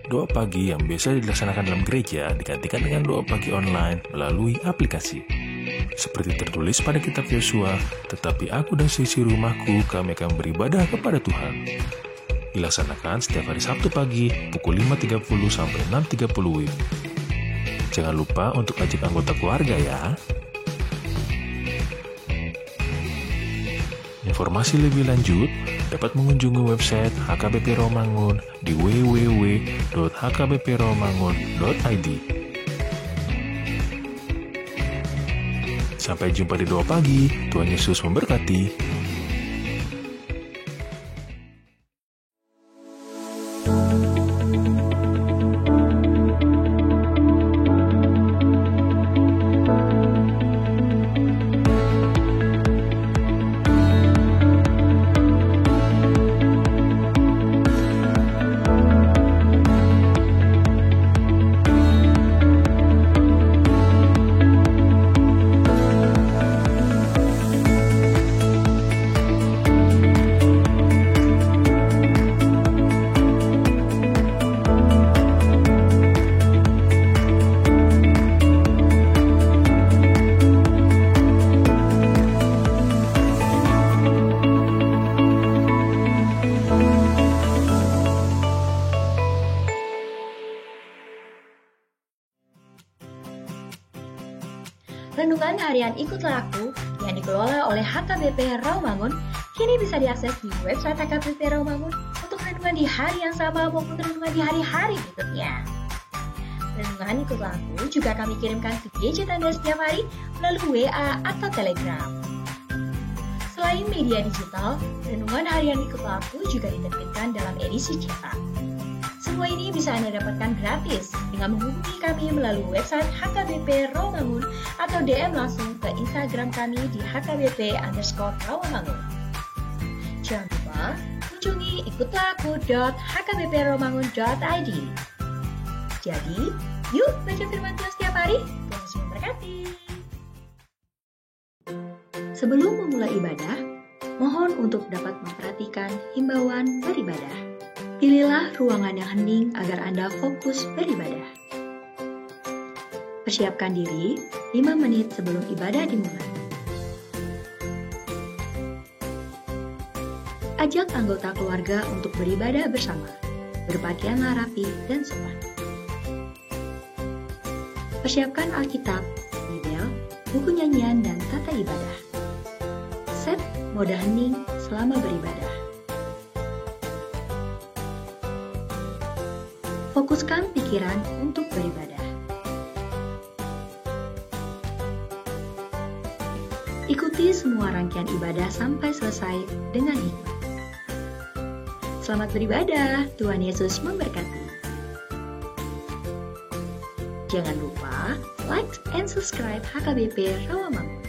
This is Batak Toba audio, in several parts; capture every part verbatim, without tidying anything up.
Doa pagi yang biasa dilaksanakan dalam gereja digantikan dengan doa pagi online melalui aplikasi. Seperti tertulis pada kitab Yosua, "Tetapi aku dan seisi rumahku, kami akan beribadah kepada Tuhan." Dilaksanakan setiap hari Sabtu pagi pukul lima tiga puluh sampai enam tiga puluh W I B. Jangan lupa untuk ajak anggota keluarga ya. Informasi lebih lanjut dapat mengunjungi website H K B P Rawamangun di w w w dot h k b p rawamangun dot i d. Sampai jumpa di Doa Pagi. Tuhan Yesus memberkati. Renungan Harian Ikutlah Aku yang dikelola oleh H K B P Rawamangun kini bisa diakses di website H K B P Rawamangun untuk renungan di hari yang sama maupun renungan di hari-hari berikutnya. Renungan Ikutlah Aku juga kami kirimkan ke gadget Anda setiap hari melalui W A atau Telegram. Selain media digital, Renungan Harian Ikutlah Aku juga diterbitkan dalam edisi cetak. Semua ini bisa Anda dapatkan gratis dengan menghubungi kami melalui website H K B P Rawamangun atau D M langsung ke Instagram kami di H K B P underscore Rawamangun. Jangan lupa kunjungi ikutlah aku dot h k b p rawamangun dot i d. Jadi, yuk baca firman Tuhan setiap hari. Tuhan Yesus memberkati. Sebelum memulai ibadah, mohon untuk dapat memperhatikan himbauan beribadah. Pilihlah ruangan yang hening agar Anda fokus beribadah. Persiapkan diri lima menit sebelum ibadah dimulai. Ajak anggota keluarga untuk beribadah bersama. Berpakaianlah rapi dan sopan. Persiapkan Alkitab, Bibel, buku nyanyian, dan tata ibadah. Set mode hening selama beribadah. Fokuskan pikiran untuk beribadah. Ikuti semua rangkaian ibadah sampai selesai dengan hikmat. Selamat beribadah, Tuhan Yesus memberkati. Jangan lupa like and subscribe H K B P Rawamangun.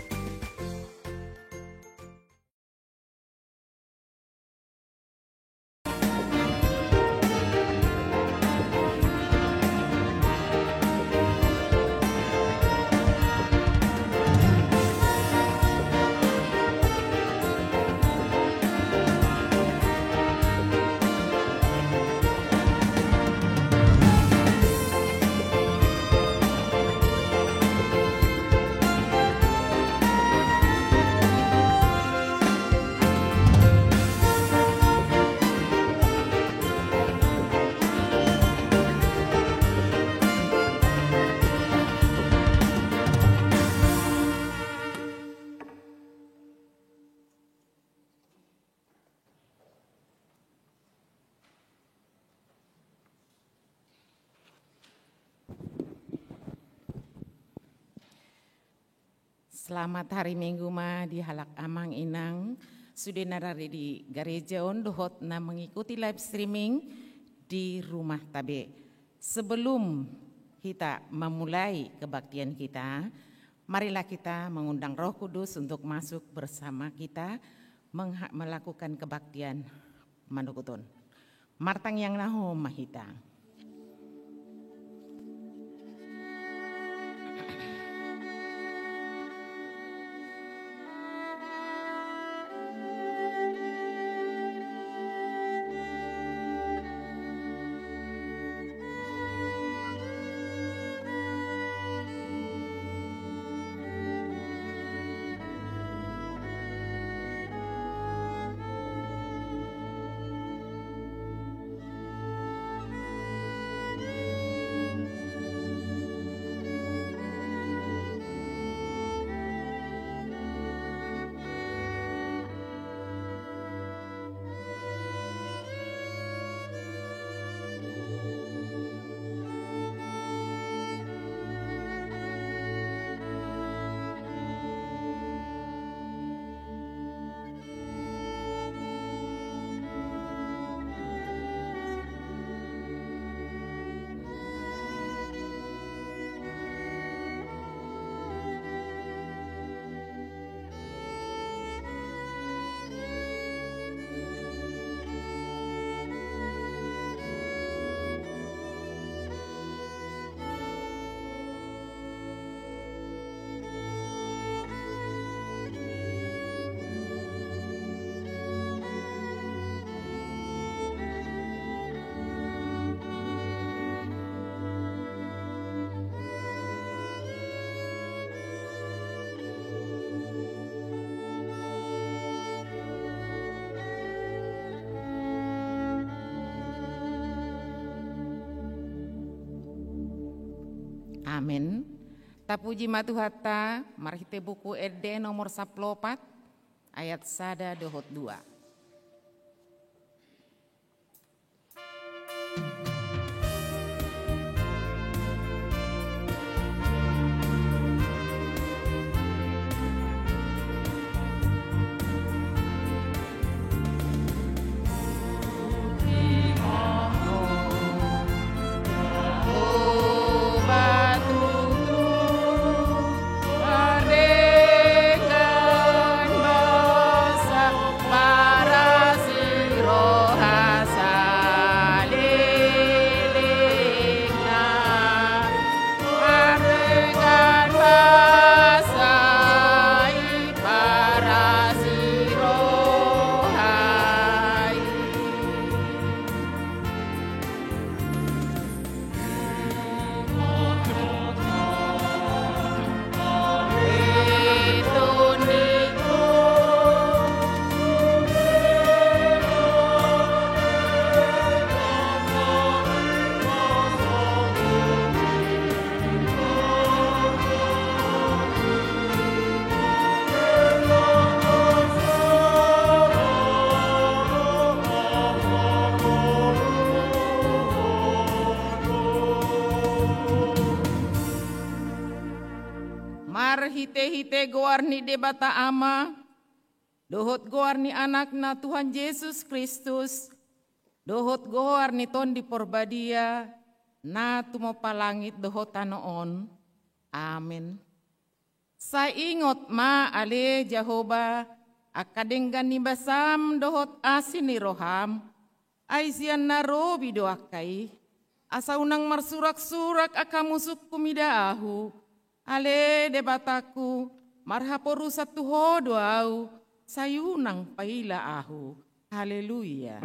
Selamat hari Minggu ma di halak amang inang sude na rade di gareja on dohot na mengikuti live streaming di rumah tabe. Sebelum kita memulai kebaktian kita, marilah kita mengundang Roh Kudus untuk masuk bersama kita mengha-, melakukan kebaktian manogot on. Martangiang na hom ma hita. Amen. Tapuji ma Tuhanta, marhite buku Ende nomor sampulu opat, ayat sada dohot dua. Marhite-hite goar ni Debata Ama, dohot goar ni Anakna Tuhan Jesus Kristus, dohot goar ni Tondi Porbadia, na tumompa langit dohot tano on. Amen. Sai ingot ma ale Jahowa, angka denggan ni basam dohot asi ni roham, ai sian na robi do angka i, asa unang marsurak-surak angka musuk humida ahu, ale Debatangku, marhaporusan tu Ho do ahu, sai unang paila ahu. Haleluya.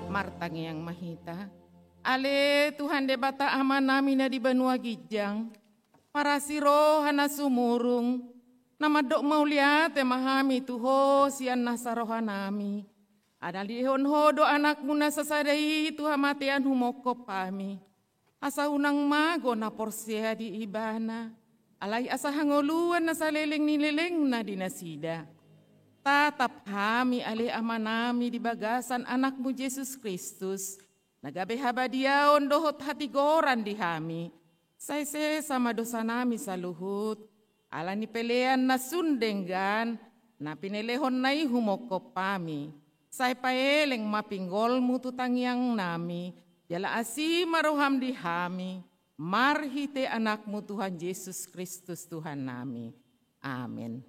Martangiang ma hita. Ale Tuhan Debata Amanami na di banua ginjang, parasi roha na sumurung, na mandok mauliate ma hami tu Ho sian nasa rohanami. Ala dilehon Ho do Anakmu na sasada i tu hamatean humongkop hami. Asa unang mago na porsea di Ibana, alai asa hangoluan na saleleng ni lelengna di nasida. Tatap hami ale Amanami di bagasan Anakmu Jesus Kristus, na gabe habadiaon dohot hatigoran di hami. Sai sesa ma dosanami saluhut, ala ni pelean na sun denggan, na pinelehonna i humongkop hami. Sai paeleng ma pinggolmu tu tangiangnami, jala asi ma roham di hami, marhite Anakmu Tuhan Jesus Kristus Tuhannami. Amen.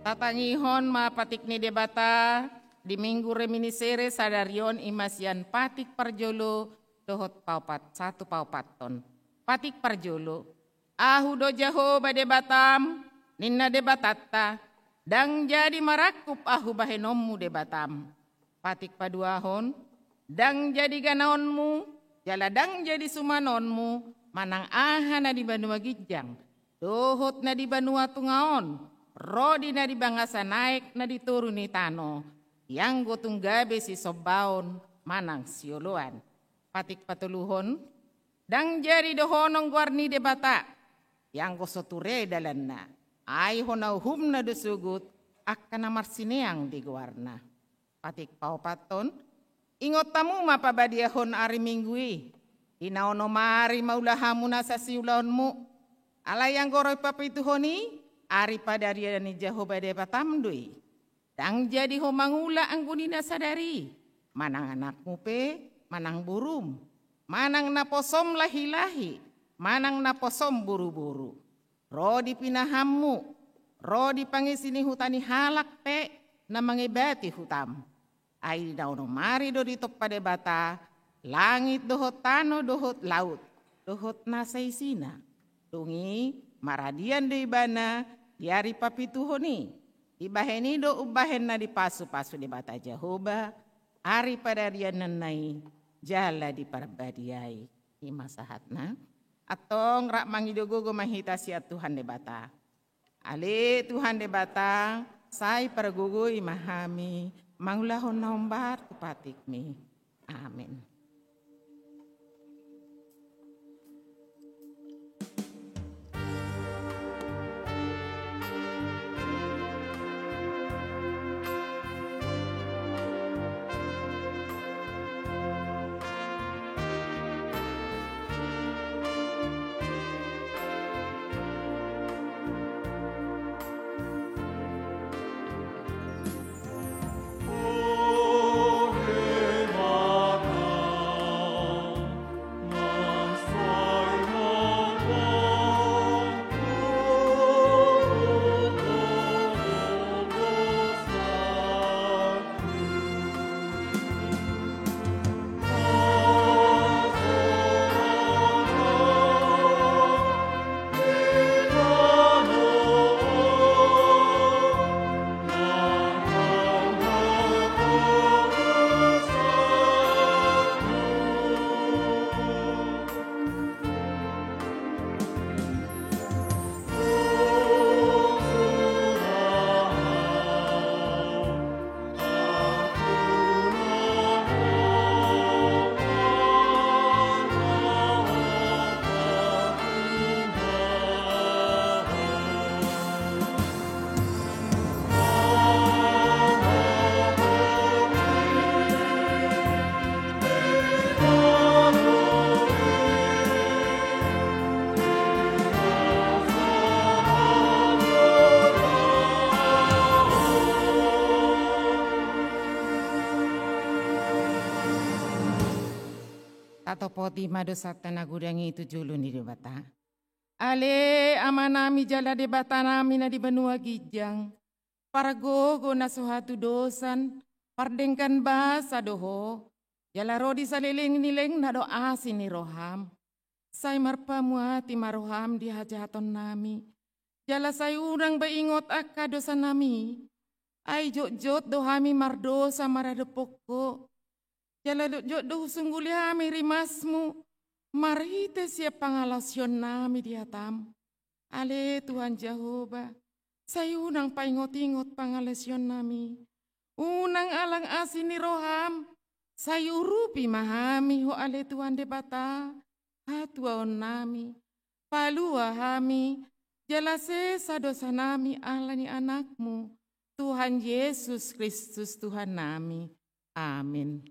Tatangihon ma patik ni Debata di Minggu Reminiscere sadari on, i ma sian patik parjolo dohot paopat, sahat tu paopathon. Patik parjolo. Ahu do Jahowa Debatam, ninna Debatanta, ndang jadi marangkup Ahu bahenonmu Debatam. Patik paduahon, ndang jadi ganaonmu, jala ndang jadi sumanonmu, manang aha na di banua ginjang, dohot na di banua tonga on, ro di na di bagasan aek na di toru ni tano, ianggo tung gabe sisombaon manang sioloan. Patik patoluhon, ndang jadi dohonon goar ni Debata, ianggo so ture dalanna, ai hona uhumna do sogot angka na marsineang di goarna. Patik paopathon, Ingot hamu ma pabadiahon ari Minggu i, di na onom ari ma ulahanmu nasa siulaonmu. Alai anggo ro di papituhon i, ari padarian ni Jahowa Debatam do i. Ndang jadi ho mangula anggo di na sadari, manang anakmu pe, manang borum, manang naposom lahilahi, manang naposom boruboru. Ro di pinahanmu, ro di pangisi ni huta ni halak pe na mangebati hutam. Ai di na onom ari do ditompa Debata langit dohot tano dohot laut, dohot nasa isina. Dung i maradian do ibana di ari papituhon i. Dibahen i do umbahen na dipasupasu Debata Jahowa ari padarianna i jala diparbadiai. I ma sahatna. Antong rap mangido gogo ma hita sian Tuhan Debata. Ale Tuhan Debata, sai pargogoi ma hami mangulahon na hombar tu patikmi. Amen. Tatopoti ma dosanta na godang i tu jolo ni Debata. Ale Amanami jala Debatanami na di banua ginjang, pargogo na so hatudosan, pardenggan basa do Ho, jala ro di saleleng ni lelengna do asi ni roham. Sai marpamuati ma roham di hajahatonnami, jala sai unang be ingot angka dosanami. Ai jotjot do hami mardosa maradophon Ho, jala jotjot do husungguli hami rimasmu marhite sian pangalaosionnami di hatam. Ale Tuhan Jahowa, sai unang paingotingot pangalaosionnami. Unang alang asi ni roham, sai urupi ma hami Ho ale Tuhan Debata, hatuaonnami. Palua hami, jala sesa dosanami ala ni Anakmu, Tuhan Jesus Kristus Tuhannami. Amin.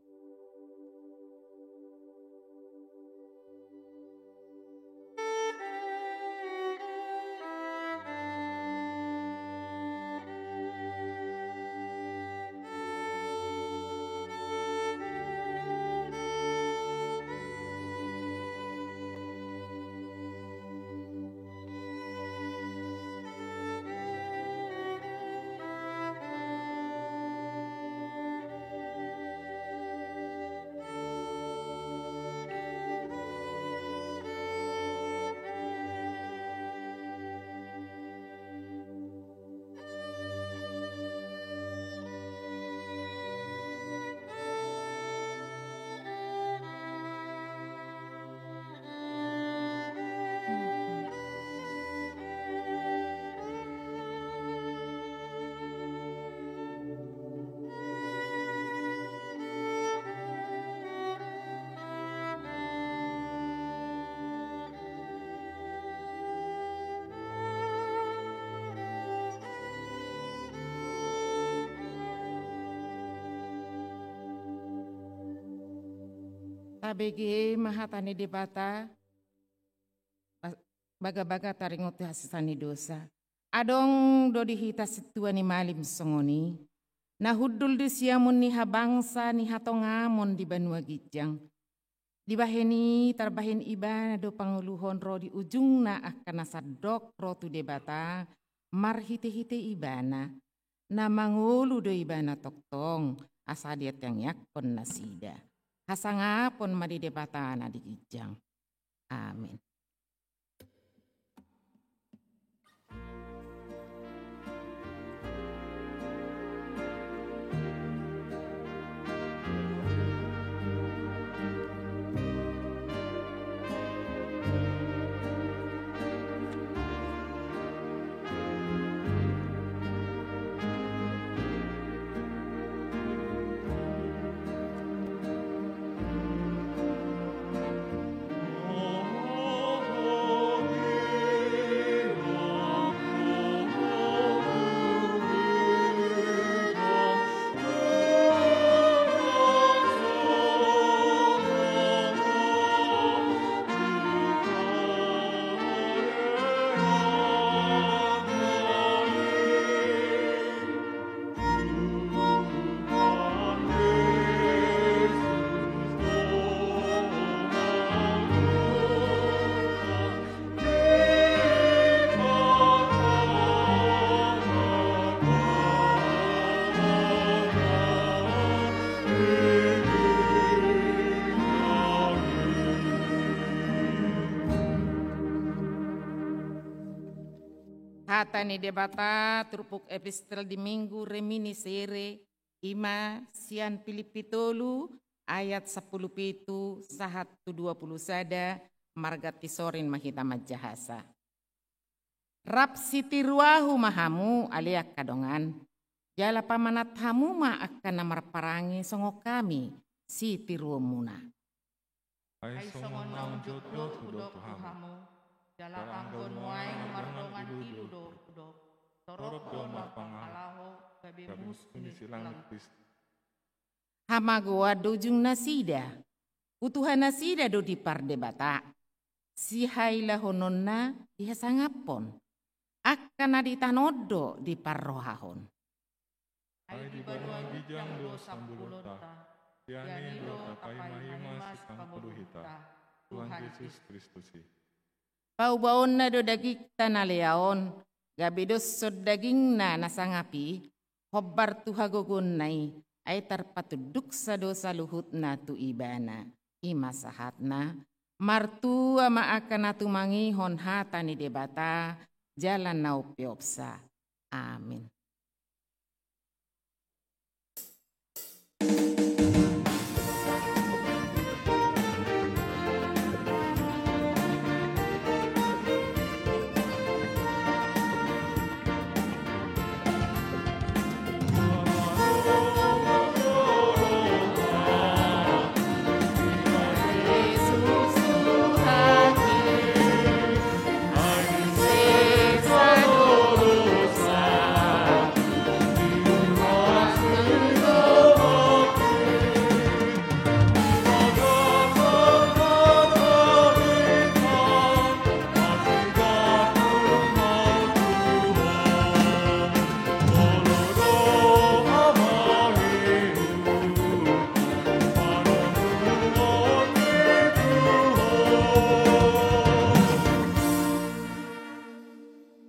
Tabege ma hata ni Debata, ba-, bagabaga taringot tu hasesaan ni dosa. Adong do di hita sintua ni malim songon i, na hundul di siamun ni habangsa ni hatongamon di banua ginjang. Dibahen i tarbahen ibana do pangoluhon ro di ujungna angka na sandok ro tu Debata, marhitehite ibana, na mangolu do ibana tongtong, asa ditangiangkon nasida. Hasangapon ma di Debata na di ginjang. Amin. Hata ni Debata turpuk epistel di Minggu Reminiscere, ima sian Pilippi tolu ayat sampulu pitu sahat tu dua pulu sada, marganti sorin ma hita manjahasa. Rap sitiru ahu ma hamu ale angka dongan, jala pamanat hamu ma angka na marparange songon hami sitiruonmuna. Ai songon naung jotjot hudok tu hamu, jala anggo nuaeng mardongan ilu do hudok, torop do marpangalaho gabe musu ni silang Kristus. Hamagoan do ujung nasida, hutuha nasida do dipardebata, sihailahononna dihasangaphon, angka na di tano on do diparrohahon. Ai di banua ginjang do sambulonta, sian i do tapaima-ima sipangolu hita, Tuhan Jesus Kristus i. Paubaonna do dagingta na lea on, gabe doshon dagingna na sangap i, hombar tu hagogoonna i, ai tarpatunduksa do saluhutna tu ibana, ima sahatna, martua ma angka na tumangihon hata ni Debata, jala na umpeopsa. Amin.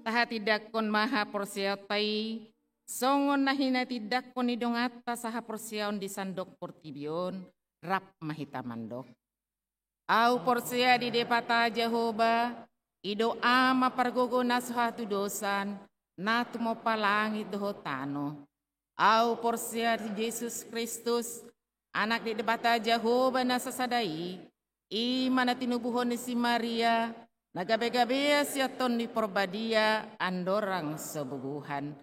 Tahatindangkon ma haporseaonta i, songon na hinatindangkon ni donganta sahaporseaon di sandok portibi on, rap ma hita mandok. Ahu porsea di Debata Jahowa, i do Ama pargogo na so hatudosan, na tumompa langit dohot tano. Ahu porsea di Jesus Kristus, Anak ni Debata Jahowa na sasada i, i ma na tinubuhon ni si Maria, na gabegabean sian Tondi Porbadia, andorang so bubuhan.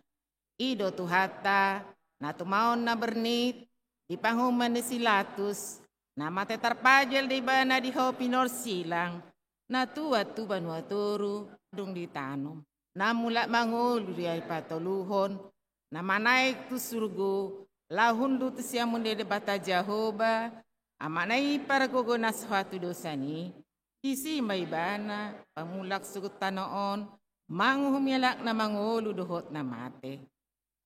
I do Tuhanta, na tumaon na bernit, di panguhuman ni si Latus, na mate tarpajal do ibana di hau pinorsilang, na tuat tu banua toru, dung ditanom, na mulak mangolu di ari patoluhon, na manaek tu surgo, laho hundul tu siamun ni Debata Jahowa, Amak na i pargogo na so hatudosan i, disi ma ibana pamulak sogot tano on, manguhumi halak na mangolu dohot na mate.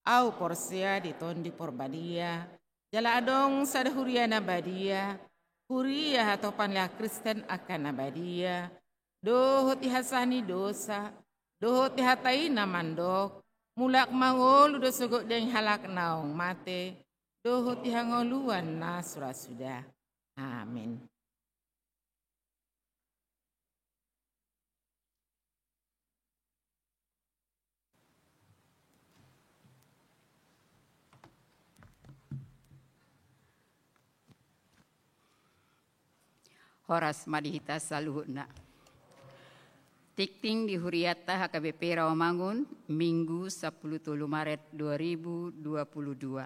Ahu porsea di Tondi Porbadia, jala adong sada huria na badia, huria hatopan ni halak Kristen angka na badia, dohot di hasesaan ni dosa, dohot di hata i na mandok, mulak mangolu do sogot denggan halak naung mate, dohot di hangoluan na suda-suda. Amin. Horas ma di hita saluhutna. Tingting di hurianta H K B P Rawamangun, Minggu sampulu tolu Maret dua ribu dua puluh dua.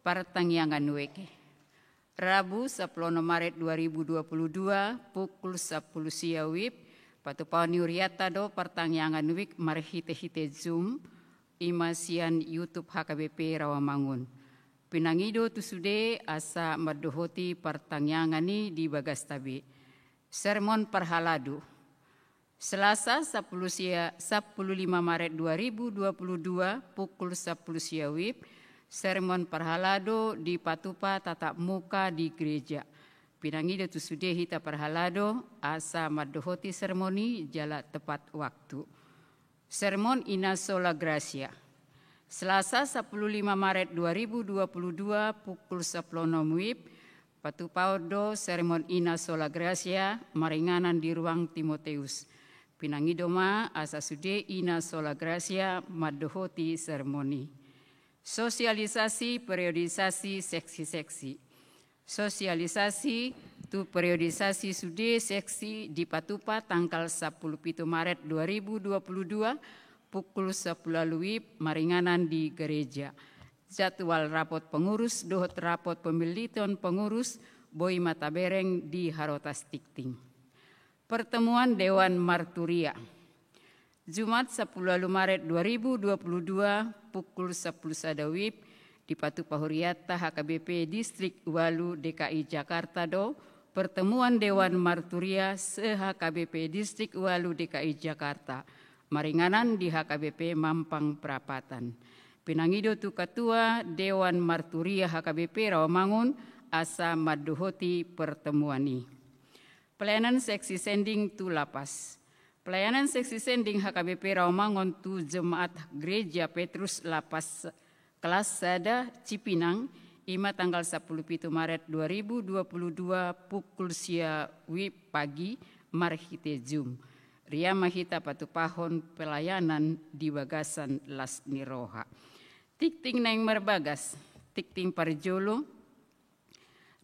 Partangiangan wijk. Rabu sampulu onom Maret dua ribu dua puluh dua, pukul sampulu sia wib, patupaon ni hurianta do partangiangan wijk marhite-hite Zoom, i ma sian YouTube H K B P Rawamangun. Pinangido tu sude asa mandohoti partangiangan i di bagasta be. Sermon parhalado. Selasa sampulu sia, sampulu lima Maret dua ribu dua puluh dua, pukul sampulu sia wib, sermon parhalado dipatupa tatap muka di gereja. Pinangido tu sude hita parhalado asa mandohoti sermon i jala tepat waktu. Sermon Ina Sola Gratia. Selasa sampulu lima Maret dua ribu dua puluh dua, pukul sampulu onom wib, patupaon do sermon Ina Sola Gratia maringanan di ruang Timoteus. Pinangido ma asa sude Ina Sola Gratia mandohoti sermon i. Sosialisasi periodisasi seksi-seksi. Sosialisasi tu periodisasi sude seksi dipatupa tanggal sampulu pitu Maret dua ribu dua puluh dua, pukul sampulu ualu wib maringanan di gereja. Jadwal rapot pengurus dohot rapot pemiliton pengurus boi ma tabereng di harotas tingting. Pertemuan Dewan Marturia. Jumat sampulu ualu Maret dua ribu dua puluh dua, pukul sampulu sada wib, dipatupa hurianta H K B P Distrik ualu D K I Jakarta do, pertemuan Dewan Marturia se-H K B P Distrik ualu D K I Jakarta, maringanan di H K B P Mampang Prapatan. Pinangido tu Ketua Dewan Marturia H K B P Rawamangun asa mandohoti pertemuan i. Pelayanan seksi sending tu lapas. Pelayanan seksi sending H K B P Rawamangun tu jemaat Gereja Petrus Lapas kelas sada Cipinang, i ma tanggal sampulu pitu Maret dua ribu dua puluh dua, pukul sia wib pagi, marhite Zoom. Rian ma hita patupahon pelayanan di bagasan las ni roha. Tingting naeng marbagas, tingting parjolo,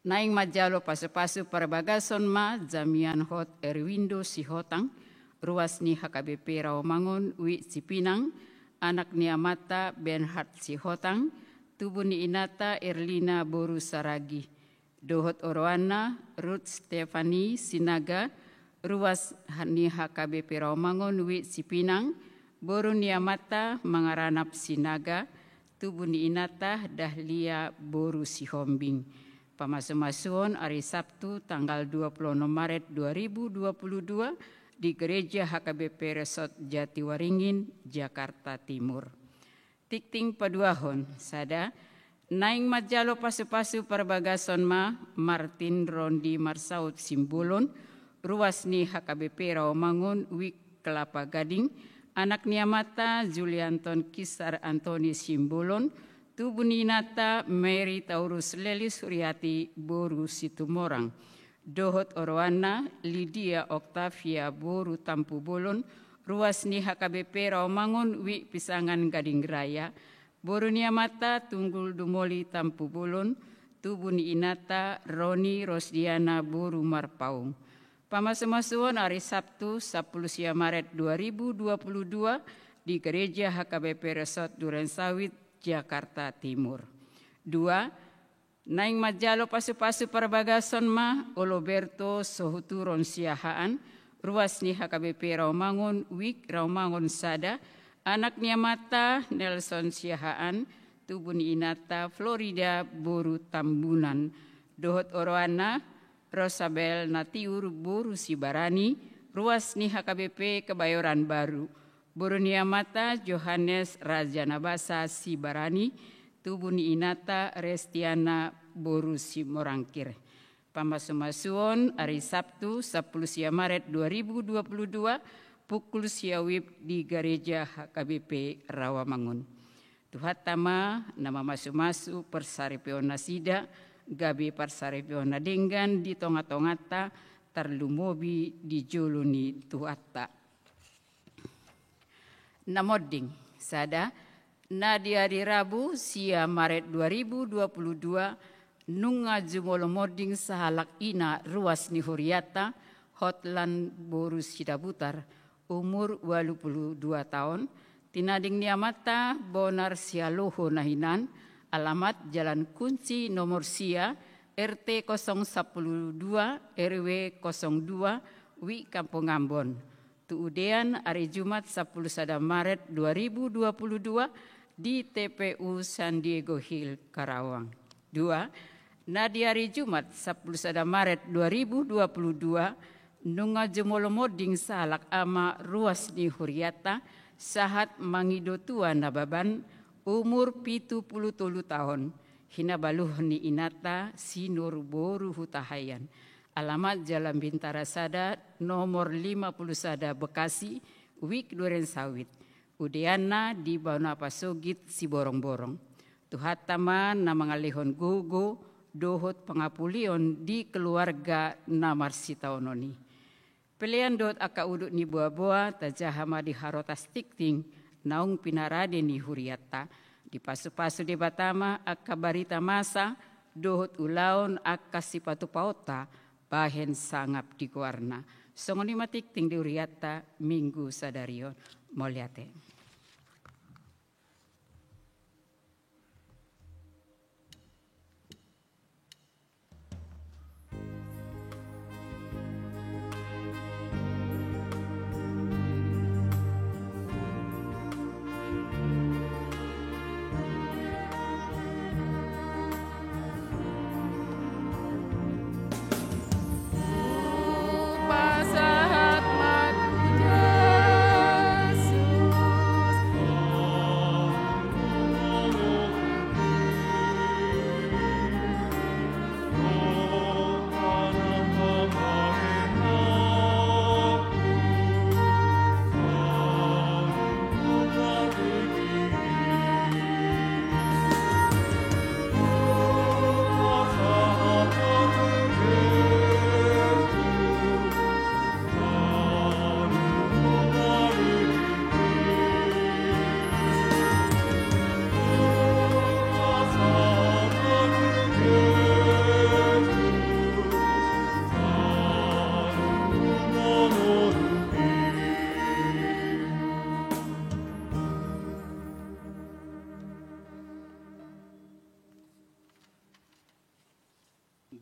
naeng manjalo pasupasu parbagason ma Jamian Hot Erwindo Sihotang, ruas ni H K B P Rawamangun Wijk Cipinang, anak ni amanta Bernhard Sihotang, tubu ni inanta Erlina boru Saragih, dohot oroanna Ruth Stephanie Sinaga, ruas ni H K B P Rawamangun Wijk Cipinang, boru ni amanta Mangaranap Sinaga, tubu ni inanta Dahlia boru Sihombing. Pamasumasuon ari Sabtu tanggal dua puluh onom Maret dua ribu dua puluh dua di Gereja H K B P Resort Jatiwaringin, Jakarta Timur. Tingting paduahon, sada, naeng manjalo pasupasu parbagason ma Martin Rondi Marsaut Simbolon, ruas ni H K B P Rawamangun Wijk Kelapa Gading, anak ni amanta Julianton Kisar Antoni Simbolon, tubu ni inanta Mary Taurus Lelis Huriati boru Situmorang, dohot oroanna Lydia Octavia boru Tampubolon, ruas ni H K B P Rawamangun Wijk Pisangan Gading Raya, boru ni amanta Tunggul Dumoli Tampubolon, tubu ni inanta Roni Rosdiana boru Marpaung. Pamasumasuon ari Sabtu sampulu sia Maret dua ribu dua puluh dua di Gereja H K B P Resort Duren Sawit, Jakarta Timur. Dua, naeng manjalo pasupasu parbagason ma Oloberto Sohuturon Siahaan, ruas ni H K B P Rawamangun Wijk Rawamangun sada, anak ni amanta Nelson Siahaan, tubu ni inanta Florida boru Tambunan, Dohot oroanna, Rosabel Natiur boru Sibarani, ruas ni H K B P Kebayoran Baru. Boru ni amanta Johannes Raja Nabasa Sibarani, tubu ni inanta Restiana boru Simorangkir. Pamasumasuon ari Sabtu, sampulu sia Maret dua ribu dua puluh dua, pukul sia WIB di Gareja H K B P Rawamangun. Tuhanta ma na mamasumasu parsaripeonnasida, gabe parsaripeon na denggan di tongatonganta, tarlumobi di jolo ni Tuhanta. Na monding, sada, na di ari Rabu, sia Maret dua ribu dua puluh dua, nunga jumolo monding sahalak ina ruas ni hurianta, Hotlan boru Sidabutar, umur ualu pulu dua taon, tinading ni amanta Bonar Sialoho na hinan, alamat Jalan Kunci nomor sia, R T kosong sampulu dua, R W kosong dua, WIB Kampung Ambon. Tu udean ari Jumat sampulu sada Maret dua ribu dua puluh dua di T P U San Diego Hill, Karawang. Dua, na di ari Jumat sampulu sada Maret dua ribu dua puluh dua, nunga jumolo monding sahalak ama ruas ni hurianta, sahat mangido tua Nababan, umur pitu pulu tolu taon, hinabaluhon ni inanta Sinur boru Hutahaean. Alamat Jalan Bintara sada, nomor lima pulu sada, Bekasi, WIB Duren Sawit. Udeanna di Banua Pasogit Siborongborong. Tuhanta ma na mangalehon gogo dohot pangapulion di keluarga na marsitaonon i. Pelean dohot angka udut ni boaboa tajaha ma di harotas tingting naung pinarade ni hurianta. Dipasupasu Debata ma angka barita masa dohot ulaon angka sipatupaonta bahen sangap di goarna. Songon i ma tingting di hurianta Minggu sadari on. Mauliate.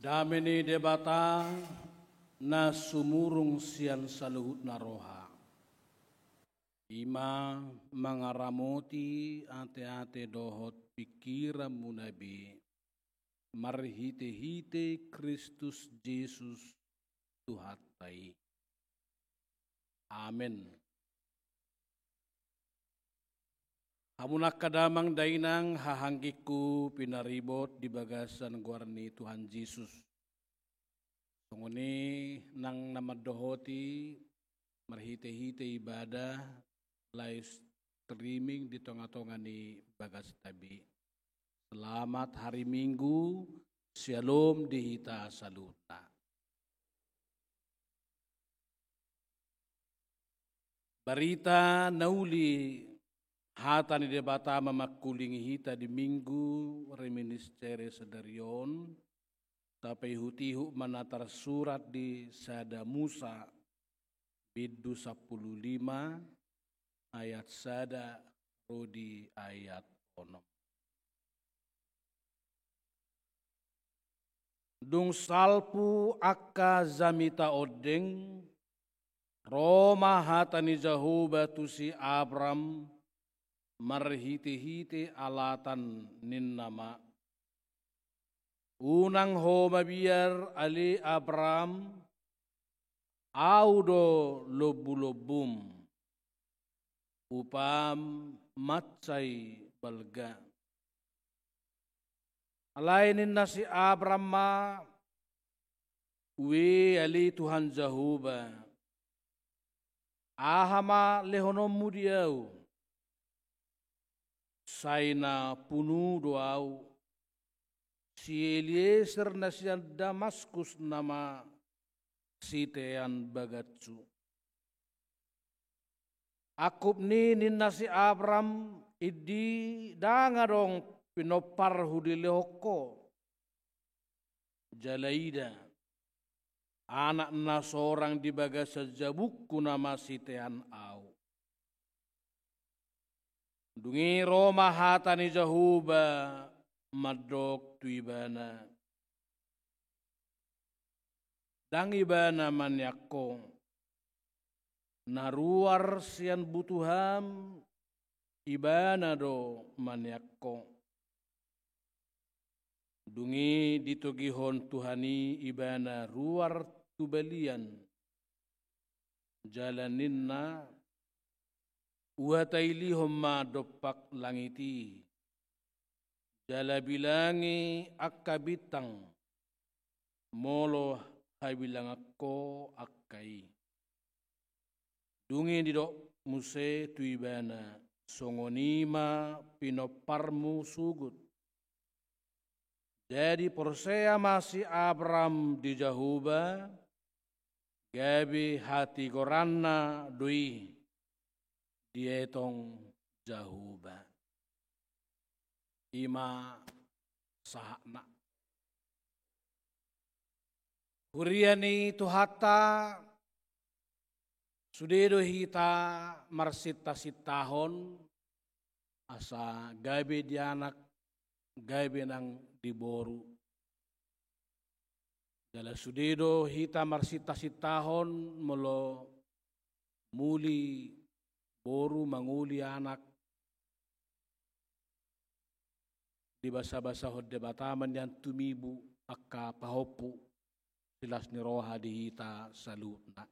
Dame ni Debata na sumurung sian saluhutna roha, i ma mangaramoti ateate dohot pingkiranmuna be, marhitehite Kristus Jesus Tuhanta i. Amen. Hamu angka damang dainang, haha anggingku pinaribot di bagasan goar ni Tuhan Jesus. Songon i nang na mandohoti marhitehite ibadah live streaming di tongatonga ni bagasta be. Selamat hari Minggu, syalom di hita saluhutna. Barita na uli, hata ni Debata ma mangkulingi hita di Minggu Reminiscere sadari on, tapaihutihut ma na tarsurat di Sada Musa, bindu sampulu lima, ayat sada ro di ayat onom. Dung salpu angka jamita ondeng, ro ma hata ni Jahowa tu si Abram marhitehite alatan, ninna ma: Unang ho mabiar ale Abram, Ahu do lombulombum, upam mansai balga. Alai ninna si Abram ma, Ue ale Tuhan Jahowa, aha ma lehononmu di ahu? Sai na punu do ahu, si Elieser na sian Damaskus nama sitean bagashu. Angkup ni ninna si Abram, indi ndang adong pinomparhu dilehon ho. Jala ida, anak na sorang di bagasan jabungku nama sitean ahu. Dung i ro ma hata ni Jahowa mandok tu ibana. Ndang ibana maniak ho. Na ruar sian butuham, ibana do maniak ho. Dung i ditogihon Tuhan i ibana ruar tu balian. Jala ninna, huhatailihon ma dompak langit i. Jala bilangi angka bintang, molo habilangan ho angka i. Dung i didok muse tu ibana, songon i ma pinomparmu suhut. Jadi porsea ma si Abram di Jahowa, gabe hatigoranna do i dietong Jahowa. I ma sahatna. Huria ni Tuhanta, sude do hita marsintasintahon, asa gabe di anak, gabe nang di boru. Jala sude do hita marsintasintahon molo muli boru mangoli anak, dibasabasahon Debata ma nian tumibu angka pahompu, silas ni roha di hita saluhutna.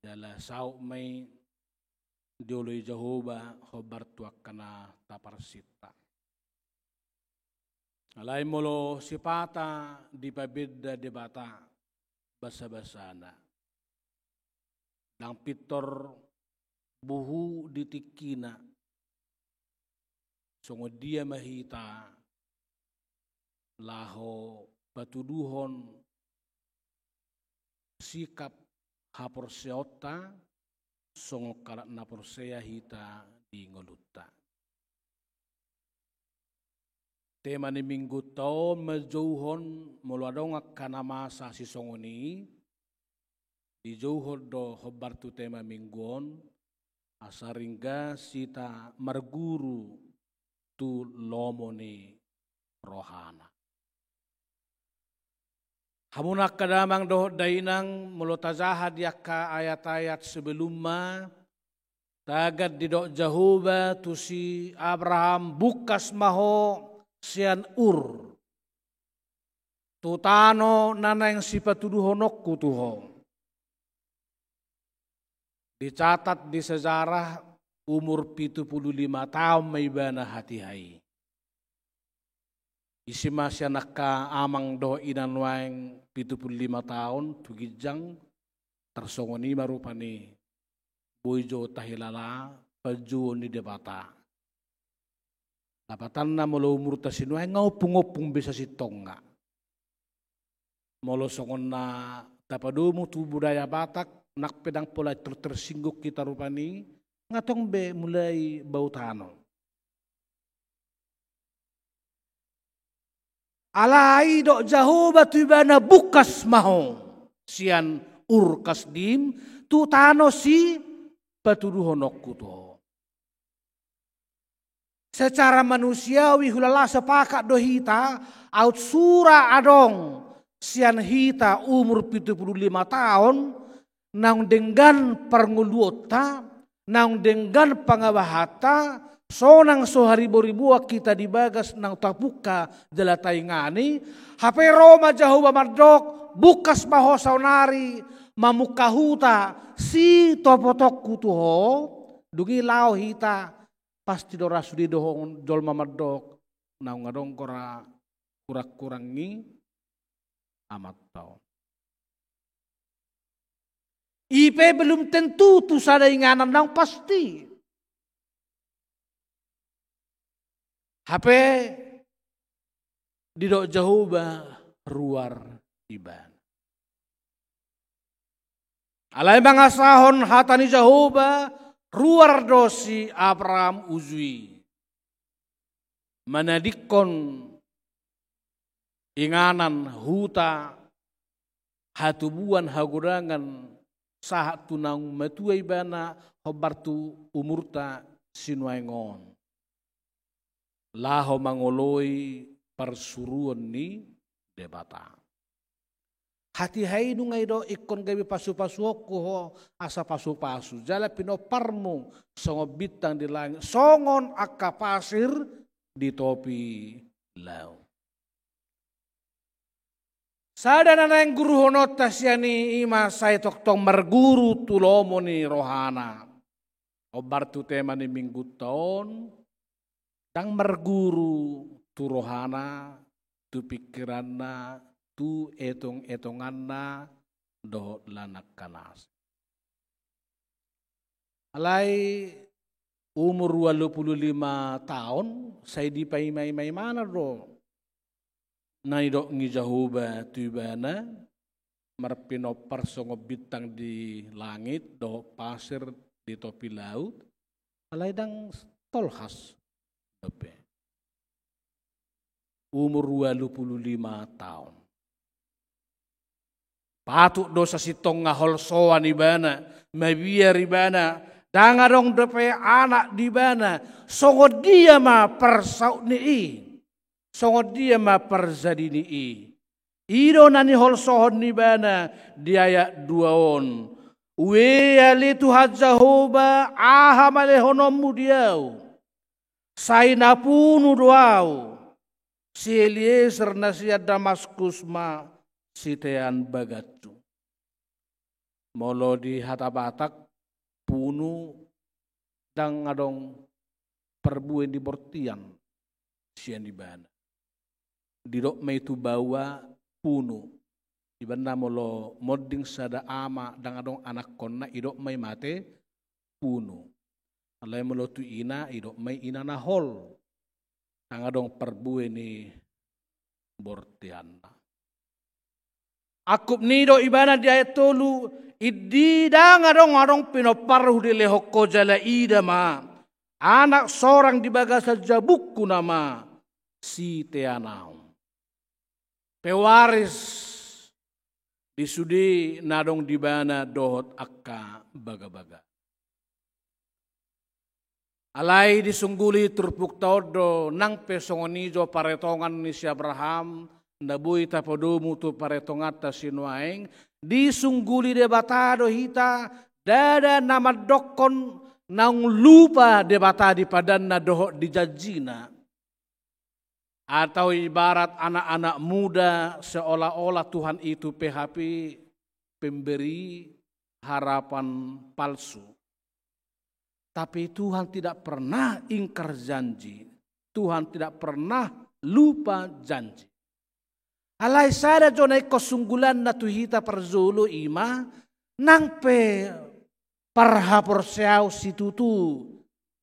Jala saut ma i dioloi Jahowa hombar tu angka na taparsinta. Alai molo sipata dipabenda Debata basabasana, ndang pintor buhu di tingkina. Songon dia ma hita laho patuduhon sikap haporseaonta songon halak na porsea hita di ngolunta. Tema ni minggunta on manjouhon molo adong angka na masa sisongon i, dijouhon do hombar tu tema minggu on, asa ringgas hita marguru tu lomo ni rohana. Hamu angka damang dohot dainang, molo tajaha di angka ayat-ayat sebelumna, tagan didok Jahowa tu si Abraham, bungkas ma ho sian Ur tu tano na naeng sipatuduhononku tu ho. Dicatat di sejarah umur pitu pulu lima taon ma ibana hatiha i. Isi ma sian angka amang dohot inang nuaeng pitu pulu lima taon tu ginjang, tarsongon i ma rupani boi jo tahilala panjouon ni Debata. Lapatanna molo umurta sinuaeng nga ompung-ompung be sasintongna. Molo songon na tapadomu tu budaya Batak, nang pe ndang pola ter-, tersinggung hita rupani, nga tong be mulai bau tano. Alai didok Jahowa tu ibana, bungkas ma ho sian Ur Kasdim tu tano sipatuduhononku tu ho. Secara manusiawi hulala sepakat do hita, aut sura adong sian hita umur pitu pulu lima taon, naung denggan parngoluonta, naung denggan pangabahanta, Sonang so hariboriboan hita di bagas naung tapungka jala taingani, hape ro ma Jahowa mandok, bungkas ma ho saonari mamungka huta sitopotonku tu ho. Dung i laho hita, pasti do ra sude dohonon jolma mandok, naung adong do ra kurang-kurang ni amanta on. I pe belum tentu tu sada inganan naung pasti. Hape didok Jahowa ruar ibana. Alai mangasahon hata ni Jahowa, ruar do si Abraham uju i. Manadingkon inganan, huta, hatubuan, hagodangan, sahat tu naung matua ibana, hombar tu umurta sinuaeng on. Laho mangoloi parsuruon ni Debata. Hatiha i nunga didok ingkon gabe pasu-pasuonku ho asa pasu-pasu, jala pinomparmu songon bintang di langit, songon angka pasir di topi laut. Sada na naeng guruhononta sian i, i ma sai tongtong marguru tu lomo ni rohana. Hombar tu tema ni minggunta on, ndang marguru tu rohana, tu pingkiranna, tu etong-etonganna, dohot lan angka na asing. Alai umur ualu pulu lima taon, sai dipaima-ima imana do na nidok ni Jahowa tu ibana, marpinompar songon bintang di langit, dohot pasir di topi laut, alai ndang tolhas dope. Umur ualu pulu lima taon. Patut do sasintongna holsoan ibana, mabiar ibana, ndang adong dope anak di ibana, songon dia ma parsaut ni i, songon dia ma parjadi ni i. I do na niholsohon ni ibana di ayat dua on. Ue ale Tuhan Jahowa, aha ma lehononmu di ahu? Sai na punu do ahu, si Elieser na sian Damaskus ma sitean bagashu. Molo di hata Batak, punu ndang adong parbue ni bortian sian ibana. Didok ma i tu baoa punu. Ibana molo monding sada ama ndang adong anakkonna, idok ma i mate punu. Alai molo tu ina, idok ma i ina na hol. Ndang adong parbue ni bortianna. Angkup ni i do ibana di ayat tolu, indi ndang adong adong pinomparhu dilehon ho jala ida ma, anak sorang di bagasan jabungku nama sitean ahu. Pewaris di sude na adong di ibana dohot angka bagabaga. Alai disungguli turpukta on do, nang pe songon i jo paretongan ni si Abraham, na boi tapadomu tu paretonganta sinuaeng, disungguli Debata do hita, ndada na mandokkon naung lupa Debata di padanna dohot di janjina. Atau ibarat anak-anak muda, seolah-olah Tuhan itu P H P, pemberi harapan palsu. Tapi Tuhan tidak pernah ingkar janji. Tuhan tidak pernah lupa janji. Alai sada jo na ingkon sunggulanna tu hita parjolo i ma, nang pe parhaporseaon situtu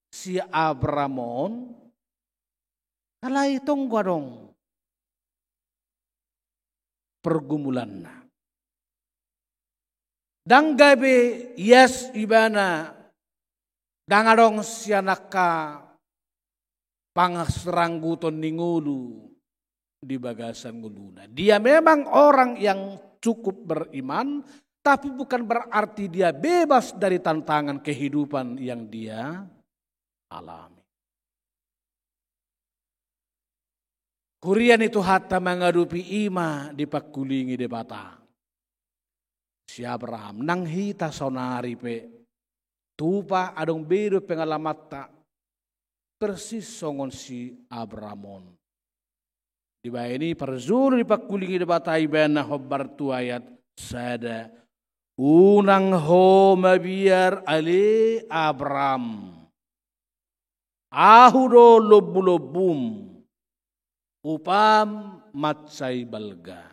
si Abraham on, alai tong do adong pergumulanna. Ndang gabe ias ibana, ndang adong sian angka pangarangguton ni ngolu di bagasan ngoluna. Dia memang orang yang cukup beriman, tapi bukan berarti dia bebas dari tantangan kehidupan yang dia alami. Huria ni Tuhanta, mangadopi i ma dipangkulingi Debata si Abraham, nang hita saonari pe. Tupa adong be do pengalamanta, persis songon si Abraham on. Dibaen i parjolo dipangkulingi Debata ibana hombar tu ayat sada. Unang ho mabiar ale Abraham. Ahu do lombulombum, upam mansai balga.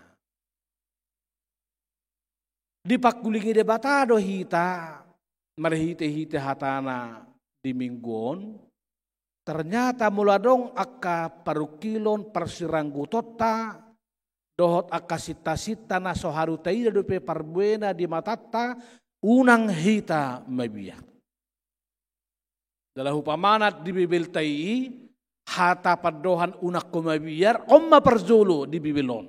Dipangkulingi Debata do hita marhitehite hatana di minggu on. Ternyata molo adong angka parungkilon parsiranggutonta dohot angka sintasinta na so haru taida dope parbuena di matanta, unang hita mabiar. Jala umpamana di Bibelta i, hata pandohan unang ho mabiar on ma parjolo di Bibel on.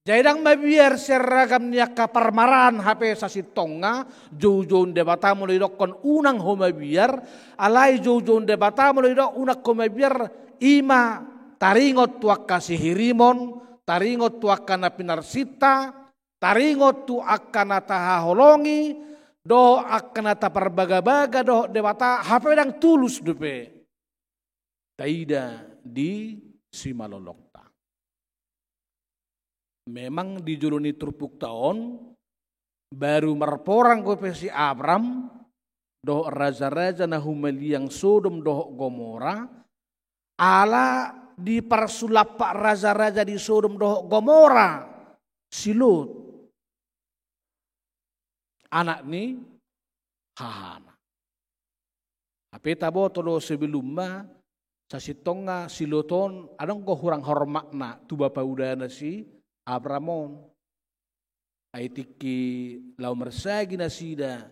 Jadi ndang mabiar sian ragam ni angka parmaraan hape sasintongna, joujou ni Debata molo didokkon unang ho mabiar, alai joujou ni Debata molo didok unang ho mabiar, i ma taringot tu angka sihirimon, taringot tu angka na pinarsinta, taringot tu angka na tahaholongi, dohot angka na taparbagabaga dohot Debata, hape ndang tulus dope taida di simalolongta. Memang di jolo ni turpukta on, baru marporang dope si Abram dohot rajaraja na humaliang Sodom dohot Gomora, ala diparsulampak rajaraja di Sodom dohot Gomora si Lot, anak ni hahana. Hape taboto do sebelumna, sasintongna si Lot on, adong do hurang hormatna tu bapa udana si Abram on. Ai tingki laho marsagi nasida,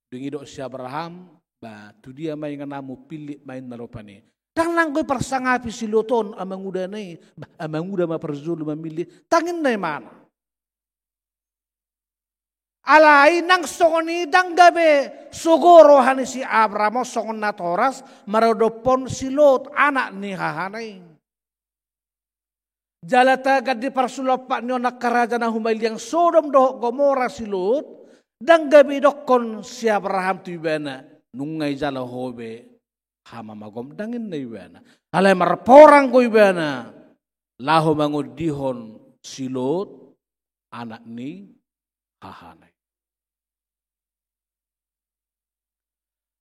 dung i didok si Abraham, ba tu dia ma ingananmu, pillit ma inna roham i. Ndang nanggo diparsangapi si Lot on amanguda i, ba amanguda ma parjolo mamillit, ndang ninna ibana. Alai nang songon i ndang gabe sogo roha ni si Abraham on songon natoras maradophon si Lot, anak ni hahana i. Jala tagan diparsulampak ni on angka raja na humaliang Sodom dohot Gomora si Lot, ndang gabe didokkon si Abraham tu ibana, nunga dijalo ho be hamamagom, ndang ninna ibana. Alai marporang do ibana laho mangondihon si Lot, anak ni hahana i.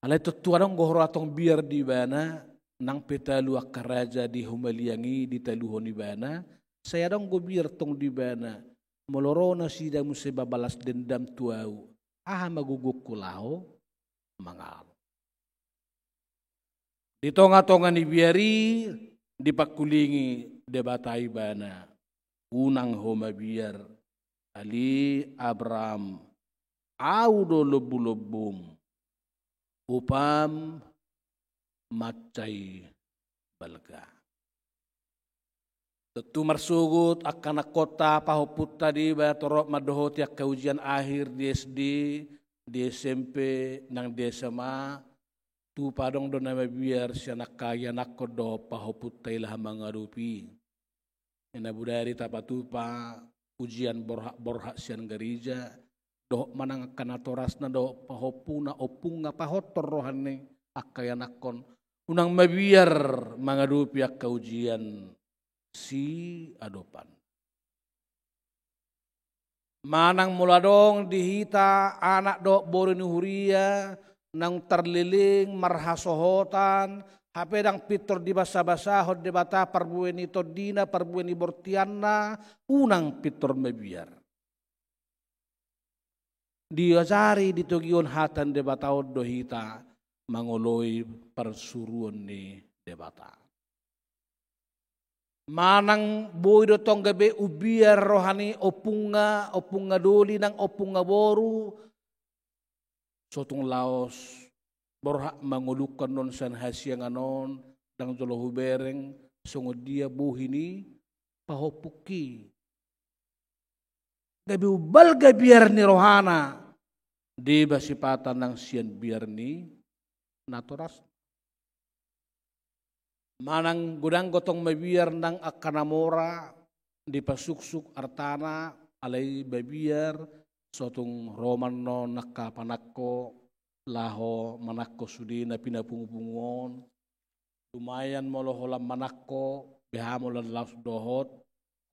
Alai tontu adong do roha tong biar di ibana, nang pe talu angka raja di humaliang i ditaluhon ibana, sai adong do biar tong di ibana, molo ro nasida muse mambalas dendam tu ahu, aha ma gogongku laho mangalo. Di tongatonga ni biar i dipangkulingi Debata ibana, unang ho mabiar, ale Abram, ahu do lombulombum, upam mansai balga. Tontu marsogot angka anakhonta, pahompunta, deba torop mandohoti angka ujian akhir di S D, di S M P, nang di S M A. Tupa adong do na mabiar sian angka ianakhon dohot pahompunta i laho mangadopi. Ina bodari tapatupa ujian borhat-borhat sian gareja, dohot manang angka natorasna dohot pahompuna, ompungna, pahompunna, pahothon roha ni angka ianakhon. Unang mabiar mangadopi angka ujian siadopan. Manang molo adong di hita anak dohot boru ni huria naung tarleleng marhasohotan, hape ndang pintor dibasabasahon Debata parbue ni tondina, parbue ni bortianna, unang pintor mabiar. Diajari, ditogihon hata ni Debata on do hita mangoloi parsuruon ni Debata. Manang boi do tong gabe umbiar roha ni ompungna, ompungna doli nang ompungna boru, so tung laos borhat mangolungkon on sian hasiangan on, ndang jolo hubereng songon dia bohi ni pahompungki. Gabe umbalga biar ni rohana, deba sipata nang sian biar ni natorasna. Manang godang do tong mabiar nang angka na mora dipasuksuk artana, alai mabiar so tung ro ma annon angka panangko, laho manangko sude na pinapungupungu on. Lumayan molo holan manangko, beha molo laos dohot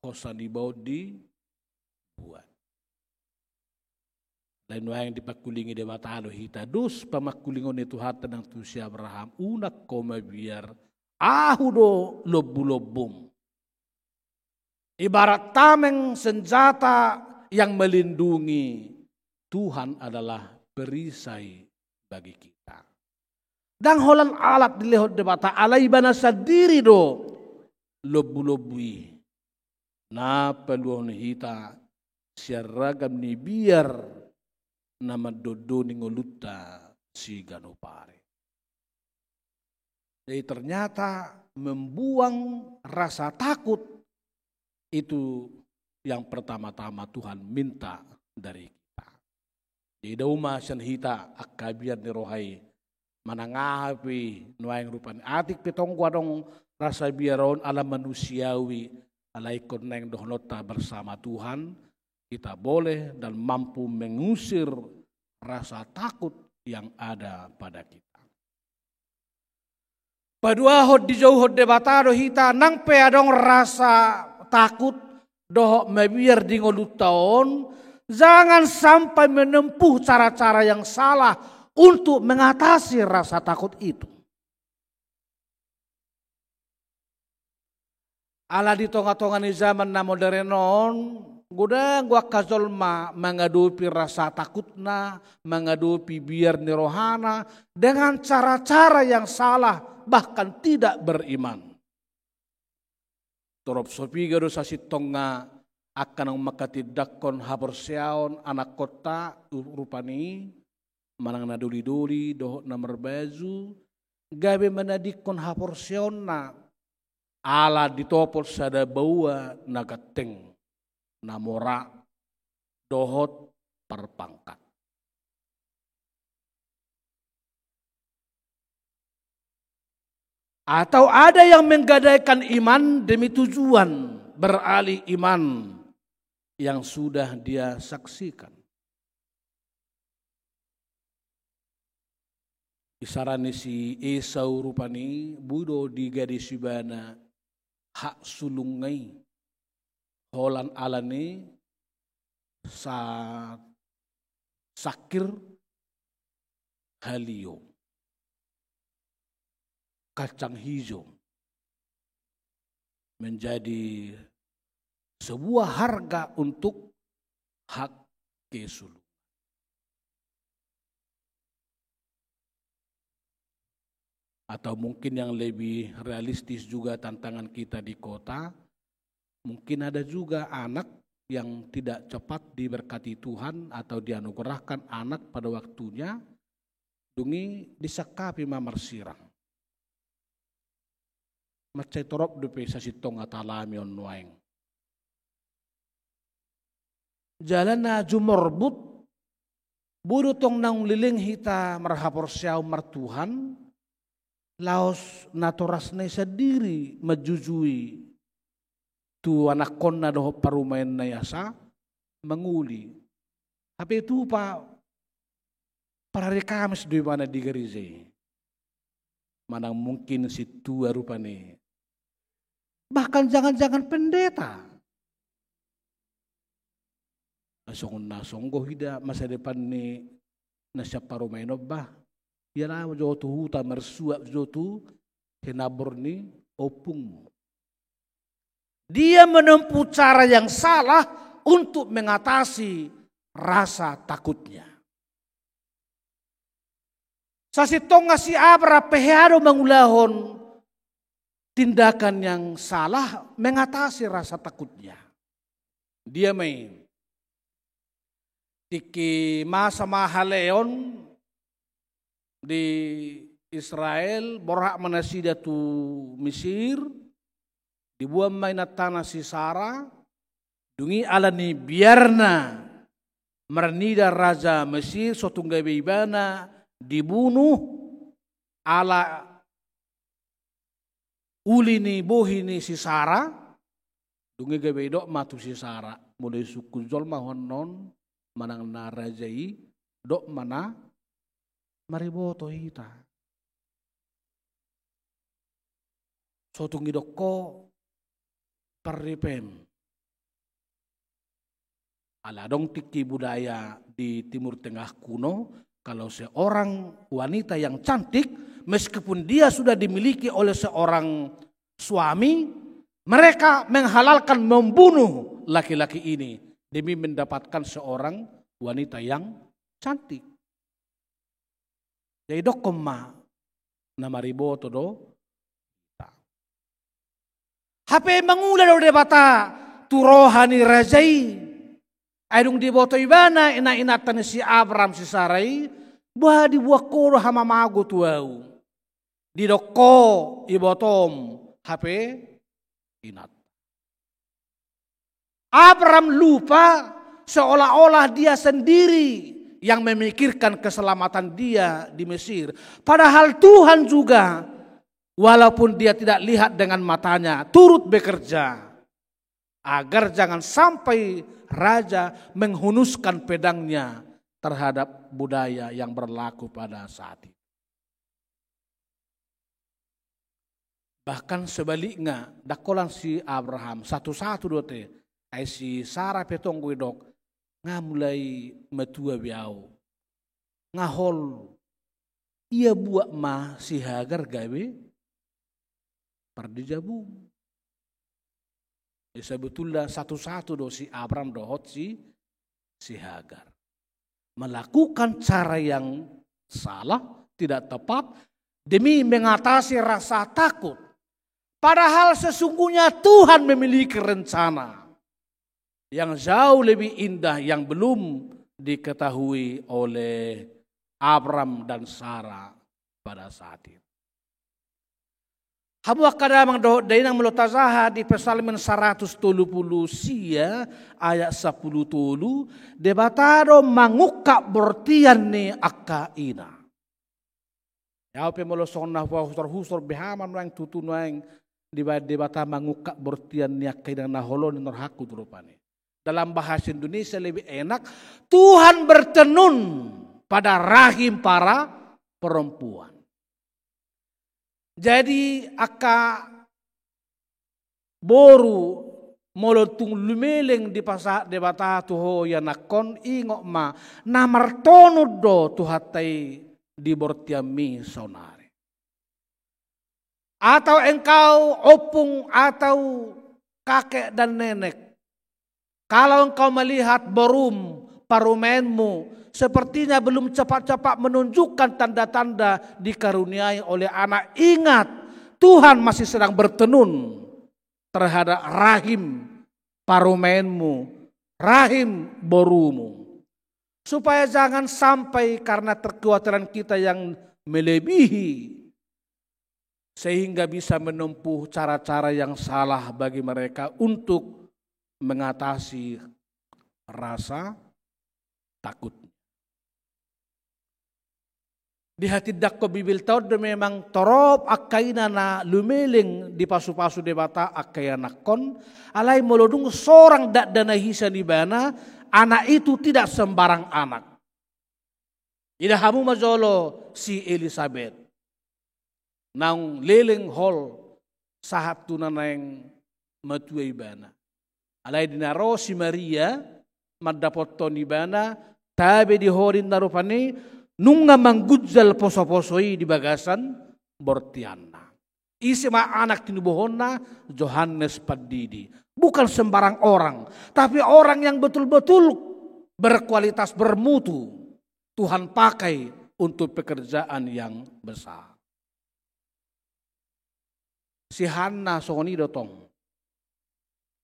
hosa ni baon dibuat. Alai nuaeng dipangkulingi Debata do hita, dos pamangkulingon ni Tuhanta nang tu si Abraham, unang ho mabiar, ahu do lombulombum. Ibarat tameng senjata yang melindungi, Tuhan adalah perisai bagi kita. Ndang holan alat dilehon Debata, alai Ibana sandiri do lombulombu i na paluahon hita sian ragam ni biar na mandondoni ngolunta siganup ari. Jadi ternyata membuang rasa takut itu yang pertama-tama Tuhan minta dari kita. Jadi dao ma sian hita angka biar ni roha i, manang aha pe nuaeng rupani. Atik pe tong adong rasa biar on ala manusiawi, alai ingkon naeng dohononta bersama Tuhan, kita boleh dan mampu mengusir rasa takut yang ada pada kita. Paduahon, dijouhon Debata do hita, nang pe adong rasa takut dohot mabiar di ngolunta on, jangan sampai menempuh cara-cara yang salah untuk mengatasi rasa takut itu. Ala di tonga-tonga ni zaman na modern on, godang do angka jolma mangadopi rasa takutna, mangadopi biar ni rohana dengan cara-cara yang salah, bahkan tidak beriman. Torop so piga do sasintongna angka naung mangkatindangkon haporseaon anakkonta rupani, manang na doli-doli dohot na marbaju, gabe manadingkon haporseaonna ala ditopot sada baoa na ganteng, na mora dohot parpangkat. Atau ada yang menggadaikan iman demi tujuan beralih iman yang sudah dia saksikan. Isarani si Esau rupani, boi do digadis ibana hak sulungna i, holan alani sa-, sangkir halio, kacang hijau, menjadi sebuah harga untuk hak kesulungan. Atau mungkin yang lebih realistis juga tantangan kita di kota, mungkin ada juga anak yang tidak cepat diberkati Tuhan atau dianugerahkan anak pada waktunya, dung i disangkapi ma marsirang. Mansai torop dope sasintongna talami on nuaeng. Jala na jumorbut, boi do tong naung leleng hita marhaporseaon martuhan, laos natorasna i sandiri manjujui tu anakkonna dohot parumaenna i asa mangoli. Hape tupa parari Kamis do ibana di gareja i. Manang mungkin sintua rupani. Bahkan jangan-jangan pendeta. Songon na songon i da masa depan ni na sian parumaen on bah. Ia na jo tu huta marsuap jo tu hinambor ni ompungmu. Dia menempuh cara yang salah untuk mengatasi rasa takutnya. Sasintongna si Abraham pe hea do mangulahon tindakan yang salah mengatasi rasa takutnya. Dia main. Tingki masa ma haleon di Israel, borhat ma nasida tu Misir, diboan ma inantana si Sara, dung i alani biarna marnida raja Mesir, so tung gabe ibana dibunuh ala uli ni bohi ni si Sara, dung i gabe didok ma tu si Sara, molo isungkun jolma ho annon, manang na raja i, dok ma na mariboto hita. So tung didok ho parripem. Ala adong tingki budaya di Timur Tengah kuno, kalau seorang wanita yang cantik, meskipun dia sudah dimiliki oleh seorang suami, mereka menghalalkan membunuh laki-laki ini demi mendapatkan seorang wanita yang cantik. Jadi dokkon ma na mariboto do hita. Hape mangula do Debata tu roha ni raja i. Ai dung diboto ibana na inanta ni si Abraham si Sara i, boha dibuat ho do hamamago tu ahu? Didok ho ibotom hape inanta. Abraham lupa seolah-olah dia sendiri yang memikirkan keselamatan dia di Mesir. Padahal Tuhan juga, walaupun dia tidak lihat dengan matanya, turut bekerja agar jangan sampai raja menghunuskan pedangnya terhadap budaya yang berlaku pada saat itu. Bahkan sebaliknya, ndang holan si Abraham, satu-satu do ate, ai si Sara pe tong didok, nga mulai matua be ahu. Nga hol, ia buat ma si Hagar gabe pardijabum. Jadi sebetulnya satu-satu do si Abraham dohot si, si Hagar. Melakukan cara yang salah, tidak tepat, demi mengatasi rasa takut. Padahal sesungguhnya Tuhan memiliki rencana yang jauh lebih indah yang belum diketahui oleh Abraham dan Sara pada saat itu. Hamu angka damang dohot dainang, molo tajaha di Psalmen saratus tolu pulu sia ayat sampulu tolu, Debata do mangungkap bortian ni angka ina. Ia pe molo songon na huhusor-husor be hami nuaeng, tutu nuaeng dibaen Debata mangungkap bortian ni angka ina na holong ni rohangku tu rupani. Dalam bahasa Indonesia lebih enak, Tuhan bertenun pada rahim para perempuan. Jadi angka boru, molo tung lumeleng dipasahat Debata tu ho ianakhon, ingot ma, na martonun do Tuhanta i di bortianmi saonari. Atau engkau ompung atau kakek dan nenek, kalau engkau melihat borum, parumaenmu, sepertinya belum cepat-cepat menunjukkan tanda-tanda dikaruniai oleh anak, ingat, Tuhan masih sedang bertenun terhadap rahim parumaenmu, rahim borumu. Supaya jangan sampai karena kekhawatiran kita yang melebihi, sehingga bisa menempuh cara-cara yang salah bagi mereka untuk mengatasi rasa takut. Dihatindangkon Bibelta on do memang torop angka ina na lumeleng dipasupasu Debata angka ianakhon, alai molo dung sorang dakdanak i sian ibana, anak itu tidak sembarang anak. Ida hamu ma jolo si Elisabet. Naung leleng hol sahat tu na naeng matua ibana. Alai di na ro si Maria mandapothon ibana, tabe di ho ninna rupani, nunga manggunjal poso-poso i di bagasan bortianna. Ise ma anak tinubuhonna? Johannes Pandidi. Bukan sembarang orang, tapi orang yang betul-betul berkualitas, bermutu. Tuhan pakai untuk pekerjaan yang besar. Si Hanna songon i do tong.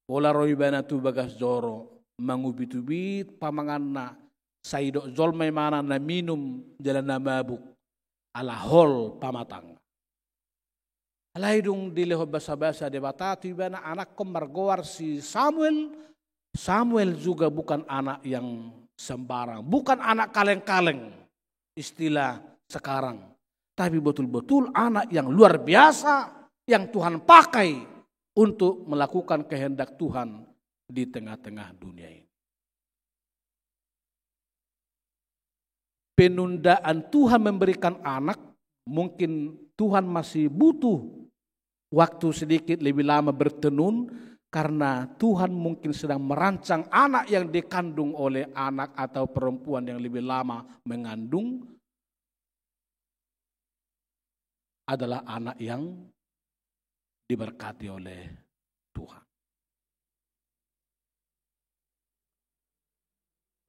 Pola ro ibana tu bagas joro, mangubit-ubit pamanganna, sai didok jolma ibana na minum jala na mabuk, ala hol pamatangna. Alai dung dilehon basa-basa Debata tu ibana anakhon margoar si Samuel, Samuel juga bukan anak yang sembarang, bukan anak kaleng-kaleng istilah sekarang, tapi betul-betul anak yang luar biasa yang Tuhan pakai untuk melakukan kehendak Tuhan di tengah-tengah dunia ini. penundaan Tuhan memberikan anak, mungkin Tuhan masih butuh waktu sedikit lebih lama bertenun, karena Tuhan mungkin sedang merancang anak yang dikandung oleh anak atau perempuan yang lebih lama mengandung adalah anak yang diberkati oleh Tuhan.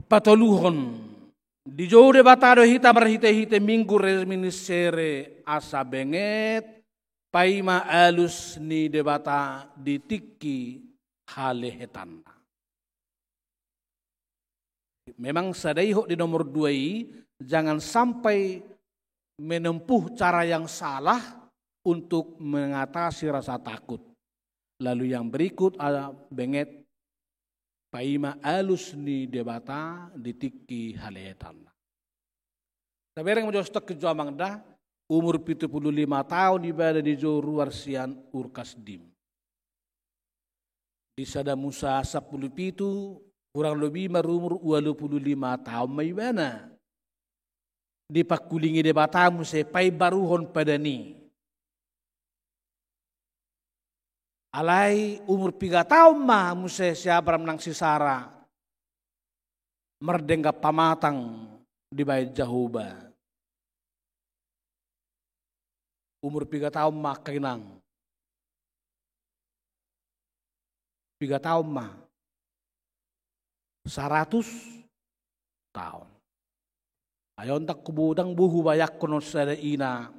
Patoluhon, dijou Debata do hita marhitehite Minggu Reminiscere asa benget paima alus ni Debata di tingki halehetanna. Memang sada ihot di nomor dua i, jangan sampai menempuh cara yang salah untuk mengatasi rasa takut. Lalu yang berikut ada benget paima alus ni Debata di tingki halehetanna. Tabereng ma jo stok jo amang da, umur pitu pulu lima taon ibana dijou ruar sian Urkasdim. Di Sada Musa sampulu pitu, kurang lobi marumur ualu pulu lima taon ma ibana. Dipangkulingi Debata muse paimbaruhon padan i. Alai umur piga taon ma muse si Abram nang si Sara mardenggan pamatang dibaen Jahowa. Umur piga taon ma angka inang? Piga taon ma? Saratus taon. Ai on, ndang hubo-, ndang boi hubayangkon on sada ina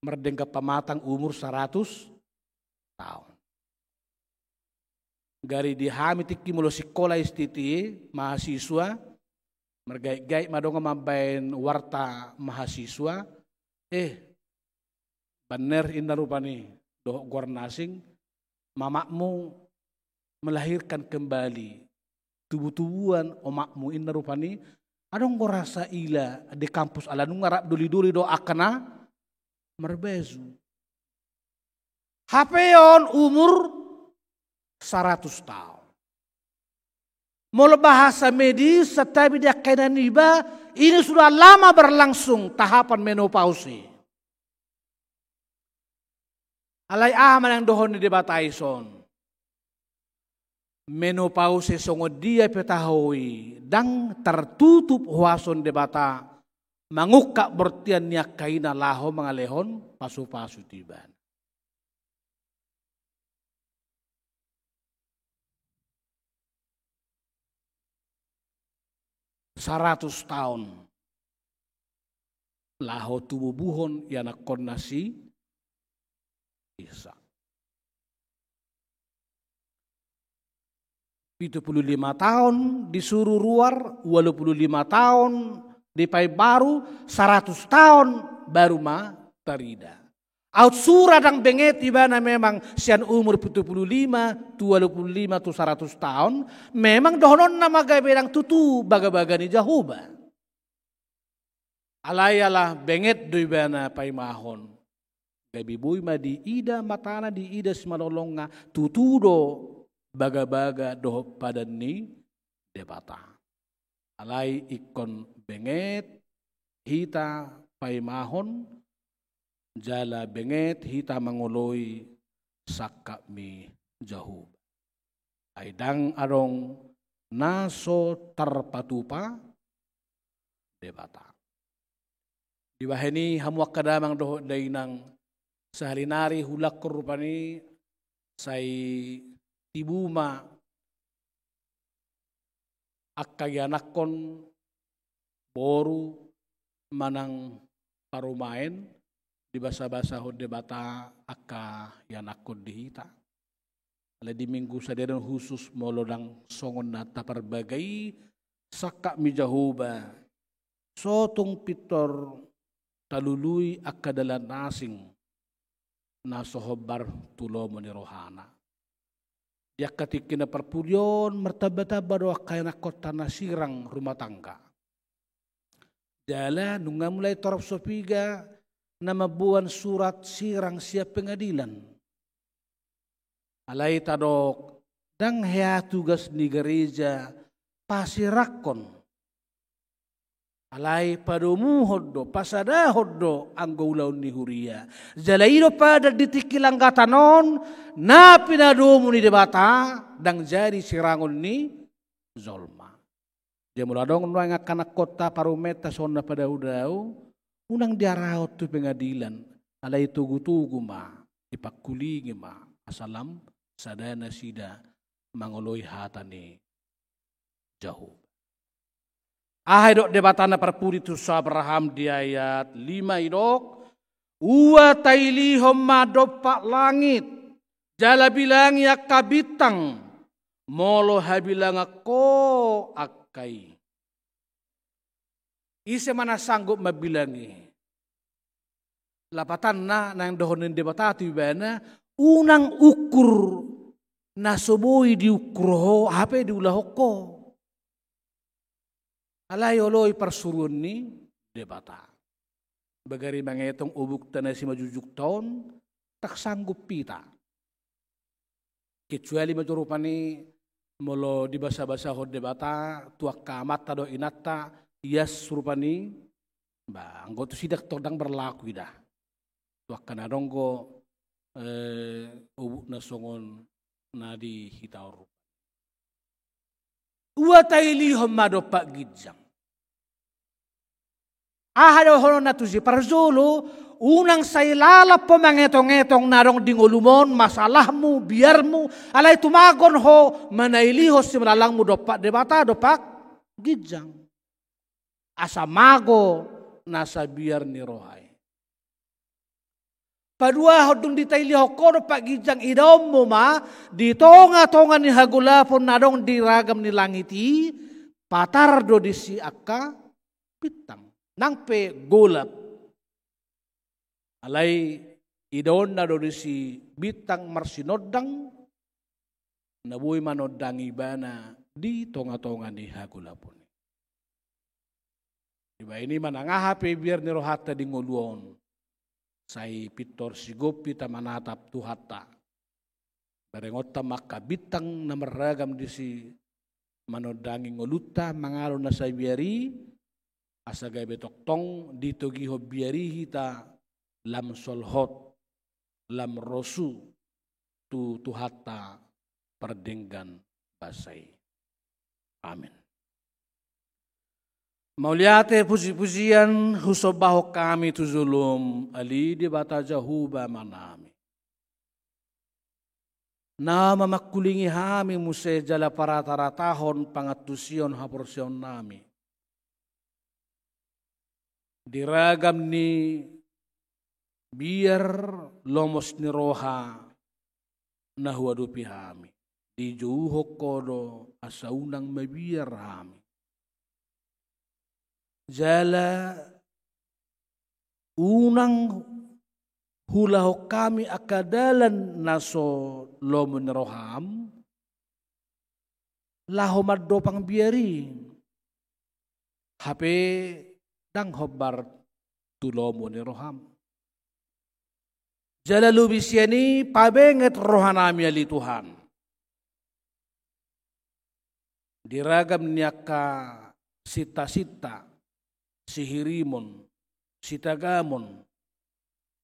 mardenggan pamatang umur saratus taon. Gari di hami tingki molo sikola S T T, mahasiswa, margait-gait ma dongan mambaen warta mahasiswa, eh, Banner inna rupani, dohot goar na asing, mamakmu melahirkan kembali tubu-tubuan omakmu inna rupani. Adong do rasa ila di kampus ala nunga rap doli-doli do angka na marbasu. Hape on umur saratus taon. Molo bahasa medis, santabi di angka ina niba, ini sudah lama berlangsung tahapan menopause. Alai aha ma naeng dohonon ni Debata ison? Menopause songon dia pe tahe i, ndang tartutup huaso ni Debata mangungkap bortian ni angka ina laho mangalehon pasu-pasu tu ibana. Saratus taon laho tububuhon ianakkonna si Isak. Pitu pulu lima taon disuru ruar, ualu pulu lima taon dipaimbaru, saratus taon baru ma tarida. Aut sura ndang benget ibana memang sian umur pitu pulu lima tu ualu pulu lima tu saratus taon, memang dohononna ma gabe ndang tutu bagabaga ni Jahowa. Alai ala benget do ibana paimahon. Gabe boi ma diida matana, diida simalolongna, tutu do bagabaga dohot padan ni Debata. Alai ingkon benget hita paimahon, jala benget hita mangoloi sangkap ni Jahowa. Ai ndang adong na so tarpatupa Debata. Dibahen i hamu angka damang dohot dainang, sahali nari hulangkon rupani sai tibu ma angka ianakkon, boru manang parumaen, dibasabasahon Debata angka ianakkon di hita. Alai di minggu sadari on khusus molo ndang songon na taparbaga i sangkap ni Jahowa, so tung pintor talului angka dalan na asing na so hombar tu lomo ni rohana. Di angka tingki na parpudi on martambatamba do angka ianakkonta na sirang rumah tangga. Jala nunga mulai torop so piga na mamboan surat sirang sian pengadilan. Alai tadok, ndang hea tugas ni gareja pasirangkon Alai padomuhon do, pasadahon do anggo ulaon ni huria. Jala i do padan di tingki langgatan on, na pinadomu ni Debata, ndang jadi sirangon ni jolma. Jadi molo adong nuaeng angka anakhonta, parumaenta songon na padaodao, unang diarahon tu pengadilan, alai togutogu ma, dipangkulingi ma, asa lam sada nasida mangoloi hata ni Jahowa. Aha didok Debata na parpudi tu si Abraham di ayat lima, didok, ua tailihon ma dompak langit, jala bilangi angka bintang, molo habilangan ho angka i. Ise ma na sanggup mambilangi? Lapatanna, naeng dohonon ni Debata tu ibana, unang ukur na so boi diukur ho, hape diulahon ho. Alai olo i parsuruon ni Debata. Bagari mangetong obukta na simanjujungta on, ndang sanggup hita. Kecuali ma jo rupani molo dibasabasahon Debata tu angka amanta dohot inanta, ias rupani, ba, anggo tu sida tong ndang berlaku i da. Tu angka na adong do, eh, obuk na songon na di hita on. Ua tailihon ma dompak ginjang. Aha dohononna tusi? Parjolo, unang sai lalap ho mangetongetong na adong di ngolum on, masalahmu, biarmu, alai tumagon ho manailihon simalalangmu dompak Debata, dompak ginjang. Asa mago nasa biar ni roha i. Paduahon, dung ditailihon ho dompak ginjang, idaonmu ma di tongatonga ni hagolapon na adong di ragam ni langit i, patar do disi angka bintang. Nang pe golap, alai idaonna do disi bintang marsinondang, na boi manondangi ibana di tongatonga ni hagolapon i. Dibahen i, manang aha pe biar ni rohanta di ngolu on, sai pintor sigompi hita manatap Tuhanta. Berengonta ma angka bintang na marragam disi manondangi ngolunta, mangalo nasa biar i, asa gabe tongtong ditogihon biar i hita lam solhot, lam rosu tu Tuhanta pardenggan basa i. Amen. Mauliate, pujipujian husombahon hami tu jolom, ale Debata Jahowa Amanami, na mamangkulingi hami muse jala parataratahon pangantusion haporseaonnami di ragam ni biar lomos ni roha na huadopi hami. Dijouhon ho do asa unang mabiar hami. Jala unang huulahon hami angka dalan na so lomo ni roham, laho mandopang biar i, hape ndang hombar tu lomo ni roham. Jala lobi sian i pabenget rohanami ale Tuhan. Di ragam ni angka sintasinta, sihirimon, sitagamon,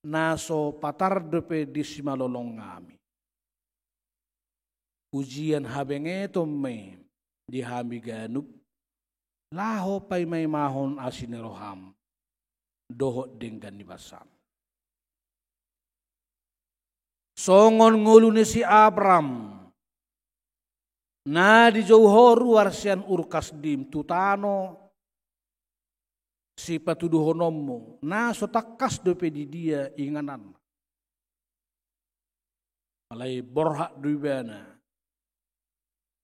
na so patar dope di simalolong hami. Ujian habengeton ma i di hami ganup, laho paimaimahon asi ni roham dohot denggan ni basam. Songon ngolu ni si Abram, na dijou ho ruar sian Urkasdim tu tano sipatuduhononmu, na so tangkas dope di dia ingananna. Alai borhat do ibana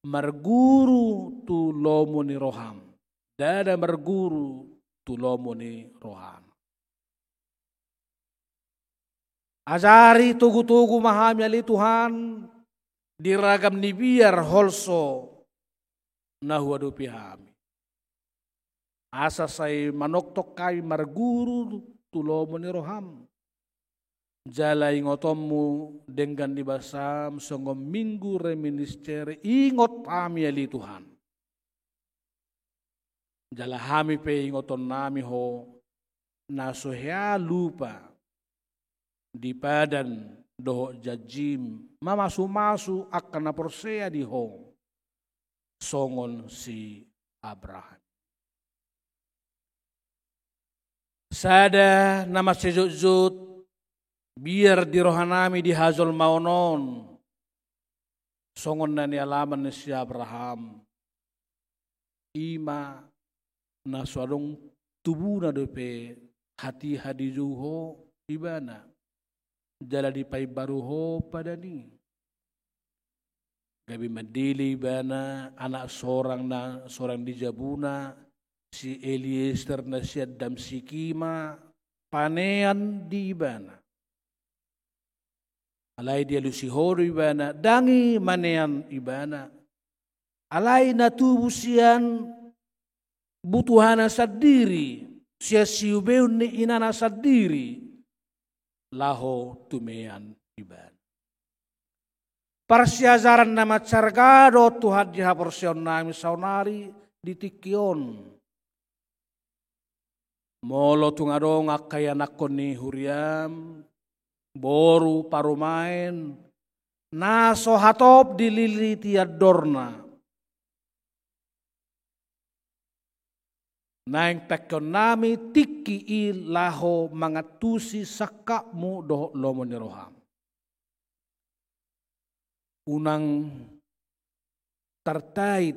marguru tu lomo ni roham, ndada marguru tu lomo ni rohana. Ajari togutogu ma hami ale Tuhan, di ragam ni biar holso na huadopi hami. Asa sai manongtong hami marguru tu lomo ni roham. Jala ingotonmu denggan ni basam songon Minggu Reminiscere, ingot hami ale Tuhan. Jala hami pe ingotonnami ho na so hea lupa di padan dohot janjim, mamasumasu angka na porsea di ho, songon si Abraham. Sada na mansejotjot biar di rohanami di hajolmaon on, songon na nialaman ni si Abraham, i ma na so adong tubuna dope hatiha dijou ho ibana, jala dipaimbaru ho padan i. Gabe mandele ibana anak sorang na sorang di jabuna, si Eliezer na sian Damsik i ma panean di ibana. Alai dialusi ho do ibana, ndang i manean ibana. Alai na tubu sian butuhana sandiri, sian siubeon ni inana sandiri, laho tumean ibana. Parsiajaran na mansai arga do Tuhan di haporseaonnami saonari di tingki on. Molo tung adong angka ianakhon ni huriam, boru, parumaen, na so hatop dililiti andorna, naeng tangkionnami tingki i laho mangantusi sangkapmu dohot lomo ni roham. Unang tartait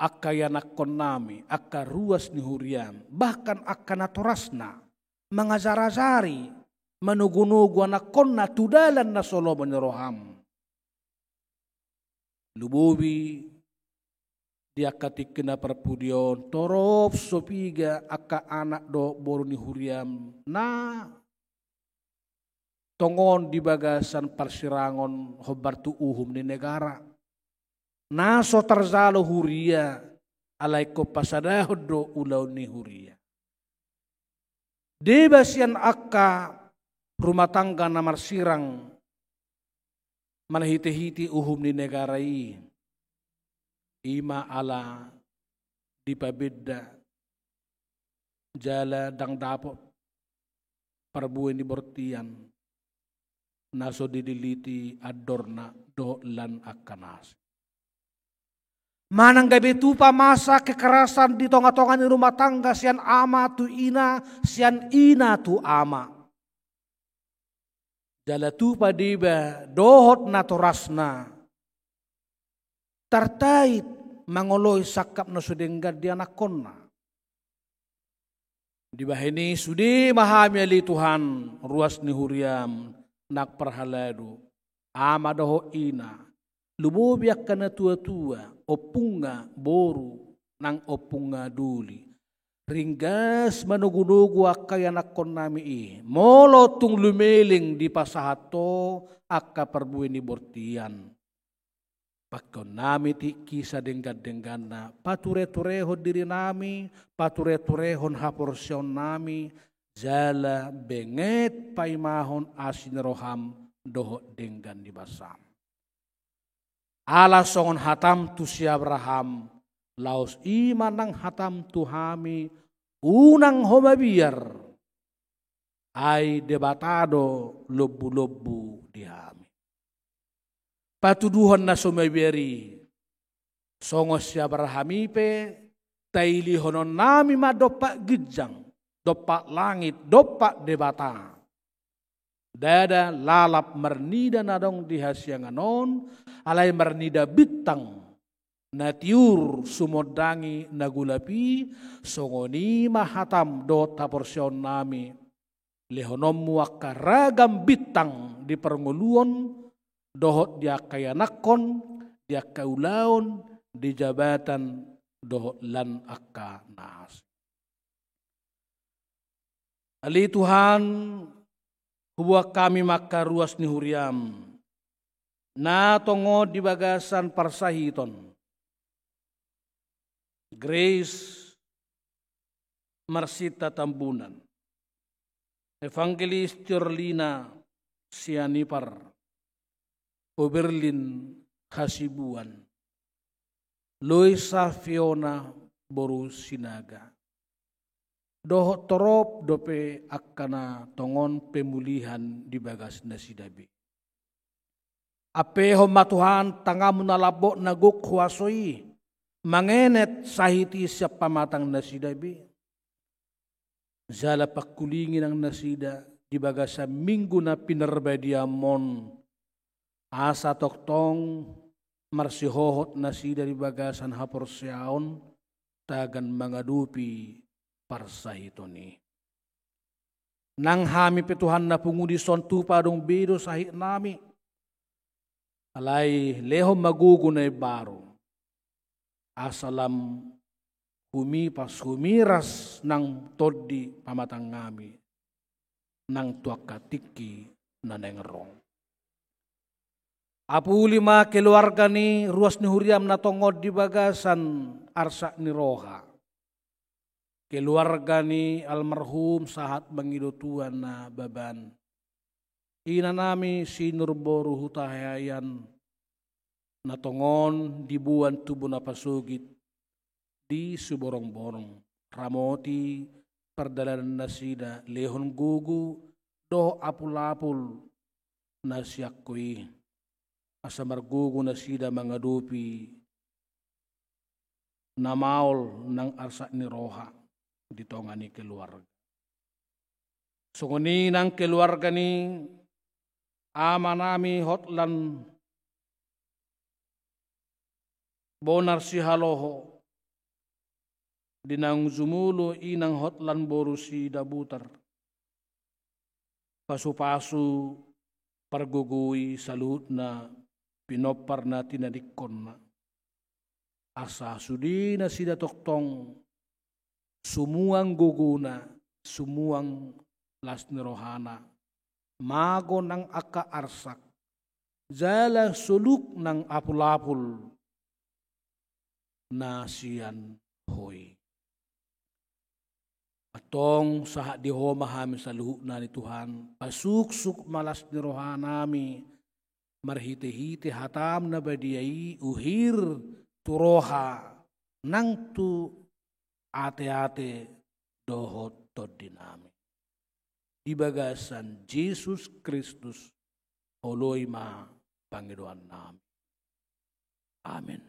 angka ianakhonnami, angka ruas ni huriam, bahkan angka natorasna, mangajarajari, manogunogu anakhonna tu dalan na so lomo ni roham. Lumobi di angka tingki na parpudi on, torop so piga angka anak dohot boru ni huriam na tongon di bagasan parsirangon hombar tu uhum ni negara. Na so tarjalo huria, alai ingkon pasadahon do ulaon ni huria. Deba sian angka rumah tangga na marsirang marhitehite uhum ni negara i, i ma ala dipabenda jala ndang dapot parbue ni bortian na so dililiti andorna dohot lan angka na asing. Manang gabe tupa masa kekerasan di tongatonga ni rumah tangga sian ama tu ina, sian ina tu ama. Jala tupa deba dohot natorasna tartait mangoloi sangkap na so denggan di anakhonna. Dibahen i sude ma hami ale Tuhan, ruas ni huriam nang parhalado, ama dohot ina, lumobi angka na tuatua, ompungna boru nang ompungna doli, ringgas manogunogu angka ianakhonnami i, molo tung lumeleng dipasahat ho angka parbue ni bortian. Pangkeonnami tingki sadenggan-dengganna, patureturehon dirinami, patureturehon haporseaonnami, jala benget paimahon asi ni roham dohot denggan ni basam. Ala songon hatam tu si Abraham, laos i ma nang hatam tu hami, unang ho mabiar, ai Debata do lombulombu di hami. Patuduhon na so mabiar i, songon si Abraham i pe, tailihononnami ma dompak ginjang, dompak langit, dompak Debata. Ndada lalap marnida na adong di hasiangan on, alai marnida bintang na tiur sumondangi na golap i, songon i ma hatam dohot haporseaonnami, lehononmu angka ragam bintang di parngoluon, dohot di angka ianakhon, di angka ulaon, di jabatan, dohot lan angka na asing. Ale Tuhan, huboan hami ma angka ruas ni huriam, na tongon di bagasan parsahiton. Grace Marsinta Tambunan, Evangelis Tiorlina Sianipar, Oberlin Hasibuan, Loisa Fiona boru Sinaga. Dohot torop dope angka na tongon pemulihan di bagas nasida be. Ampehon ma Tuhan tanganmu na lambok na gok huaso i, mangenet sahit i sian pamatang nasida be. Jala pangkulingi nang nasida di bagasan minggu na pinarbadiaonmon, asa tongtong marsihohot nasida di bagasan haporseaon tagan mangadopi parsahiton i. Nang hami pe Tuhan na pungu dison tupa adong be do sahitnami. Alai lehon ma gogo na imbaru, asa lam humipas humiras nang tondi pamatangnami nang tu angka tingki na naeng ro. Apuli ma keluarga ni ruas ni huriam na tongon di bagasan arsak ni roha. Keluarga ni almarhum sahat mangido tua na baban, inanami Sinur boru Hutahaean, na tongon diboan tubu na pasogit di Siborongborong. Ramoti pardalanan nasida, lehon gogo dohot apulapul na sian Ho i, asa margogo nasida mangadopi na maol nang arsak ni roha di tonga ni keluarga. Songon i nang keluarga ni amanami Hotlan Bonar Sihaloho, di naung jumolo inang Hotlan boru Sidabutar. Pasupasu pargogoi saluhutna pinompar na tinadingkonna. Asa sude nasida tongtong sumuang gogona, sumuang las ni rohana, mago nang angka arsak, jala soluk nang apulapul na sian Ho i. Antong sahat di Ho ma hami saluhutna ni Tuhan, pasuksuk ma las ni rohanami, marhitehite hataM na badia i, uhir tu roha nang tu ateate dohot tondinami. Di bagasan Jesus Kristus, oloi ma pangidoannami. Amen.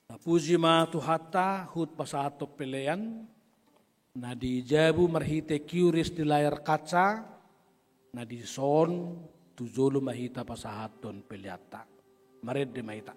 Tapuji ma Tuhanta, huhut pasahathon pelean na di jabu marhite kiris di layar kaca, na dison tu jolo ma hita pasahathon peleanta. Marende ma hita.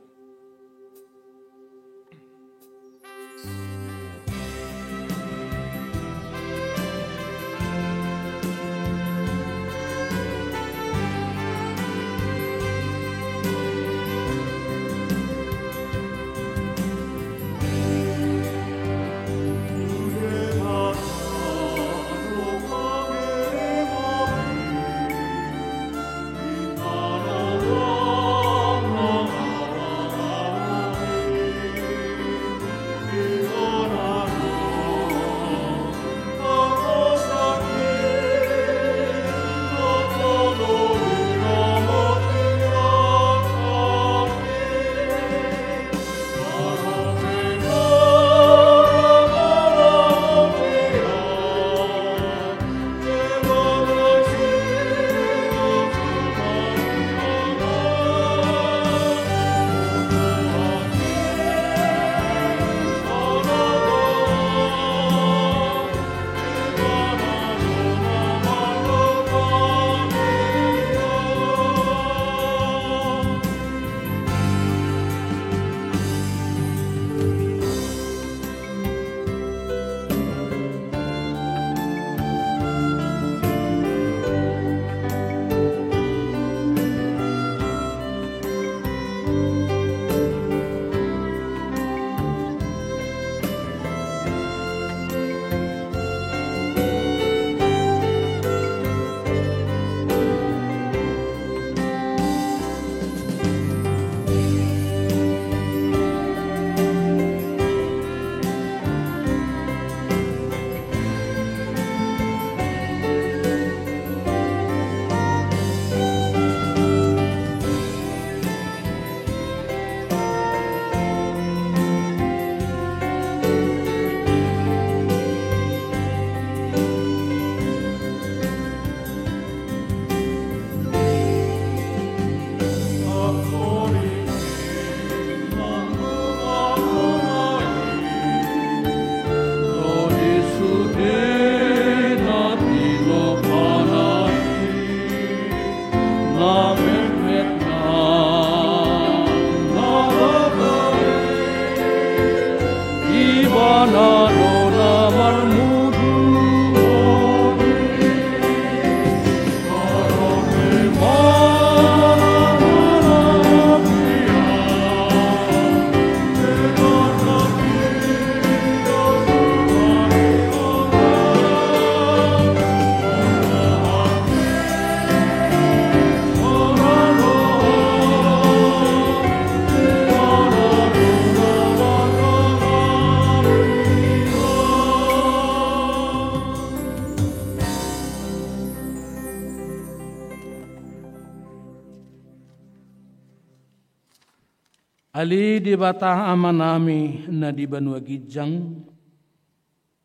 Ale Debata Amanami na di banua ginjang,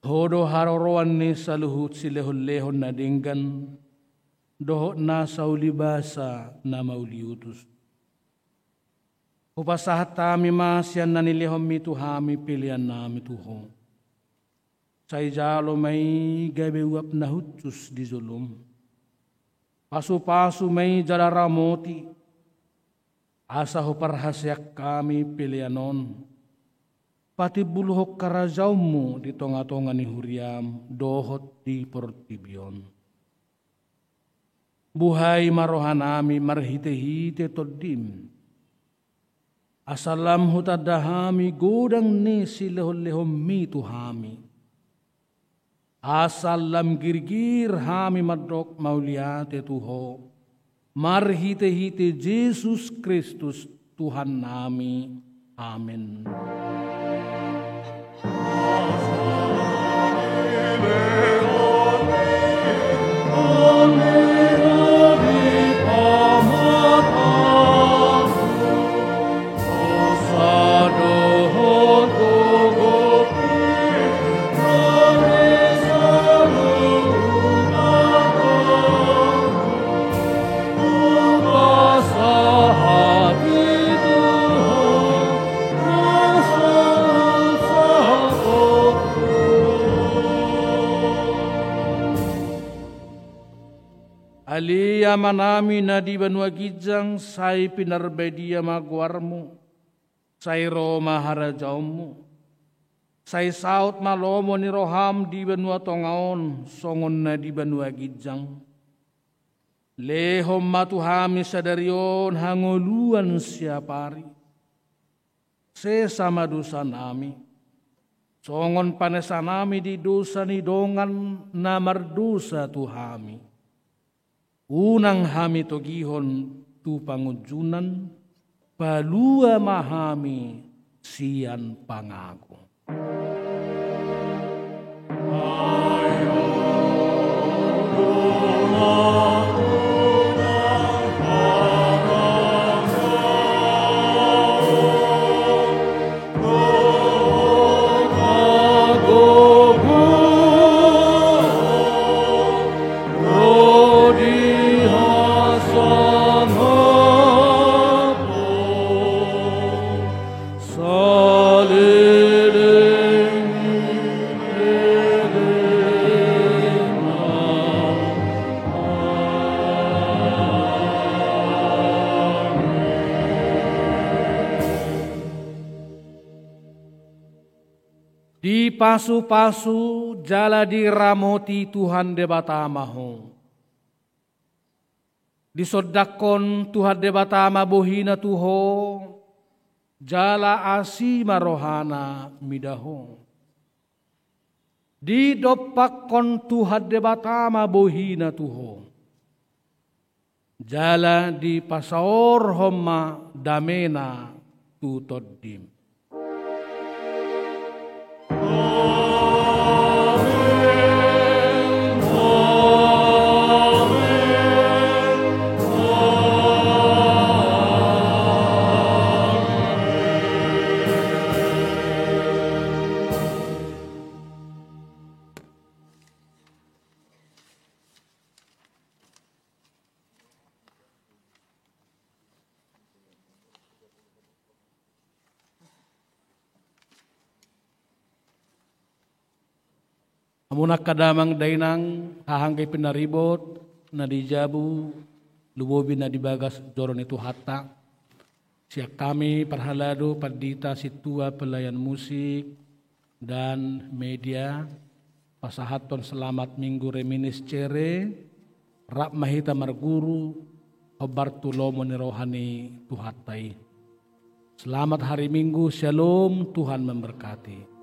Ho do haroroan ni saluhut silehonlehon na denggan dohot nasa ulibasa na mauliutus. Hupasahat hami ma sian na nilehonmi tu hami peleannami tu Ho. Sai jalo ma i gabe uap na hushus di jolom. Pasupasu ma i jala ramoti, asa huparhaseang hami pelean on patimbulhon harajaonmu di tongatonga ni huriam dohot di portibi on. Buhai ma rohanami marhitehite Tondim, asa lam hutanda hami godang ni silehonlehonmi tu hami, asa lam girgir hami mandok mauliate tu Ho marhitehite Jesus Kristus Tuhannami. Amen. Ale Amanami na di banua ginjang, sai pinarbadia ma goarmu. Sai ro ma harajaonmu. Sai saut ma lomo ni roham di banua tonga on songon na di banua ginjang. Lehon ma tu hami sadari on hangoluan siapari. Sesa ma dosanami, songon panesanami di dosa ni dongan na mardosa tu hami. Unang hami togihon tu pangunjunan, palua ma hami sian pangago. Dipasupasu jala diramoti Tuhan Debata ma ho. Disondangkon Tuhan Debata ma bohina tu ho, jala asi ma rohana mida ho. Didompakkon Tuhan Debata ma bohina tu ho. Jala dipasaorhon ma damena tu tondim. Hamu angka damang dainang, haha angka pinaribot na di jabu, lumobi na di bagas joro ni Tuhanta. Sian hami parhalado, pandita, sintua, pelayan musik, dan media, pasahathon selamat Minggu Reminiscere, rap ma hita marguru, hombar tu lomo ni roha ni Tuhanta i. Selamat hari Minggu, Shalom, Tuhan memberkati.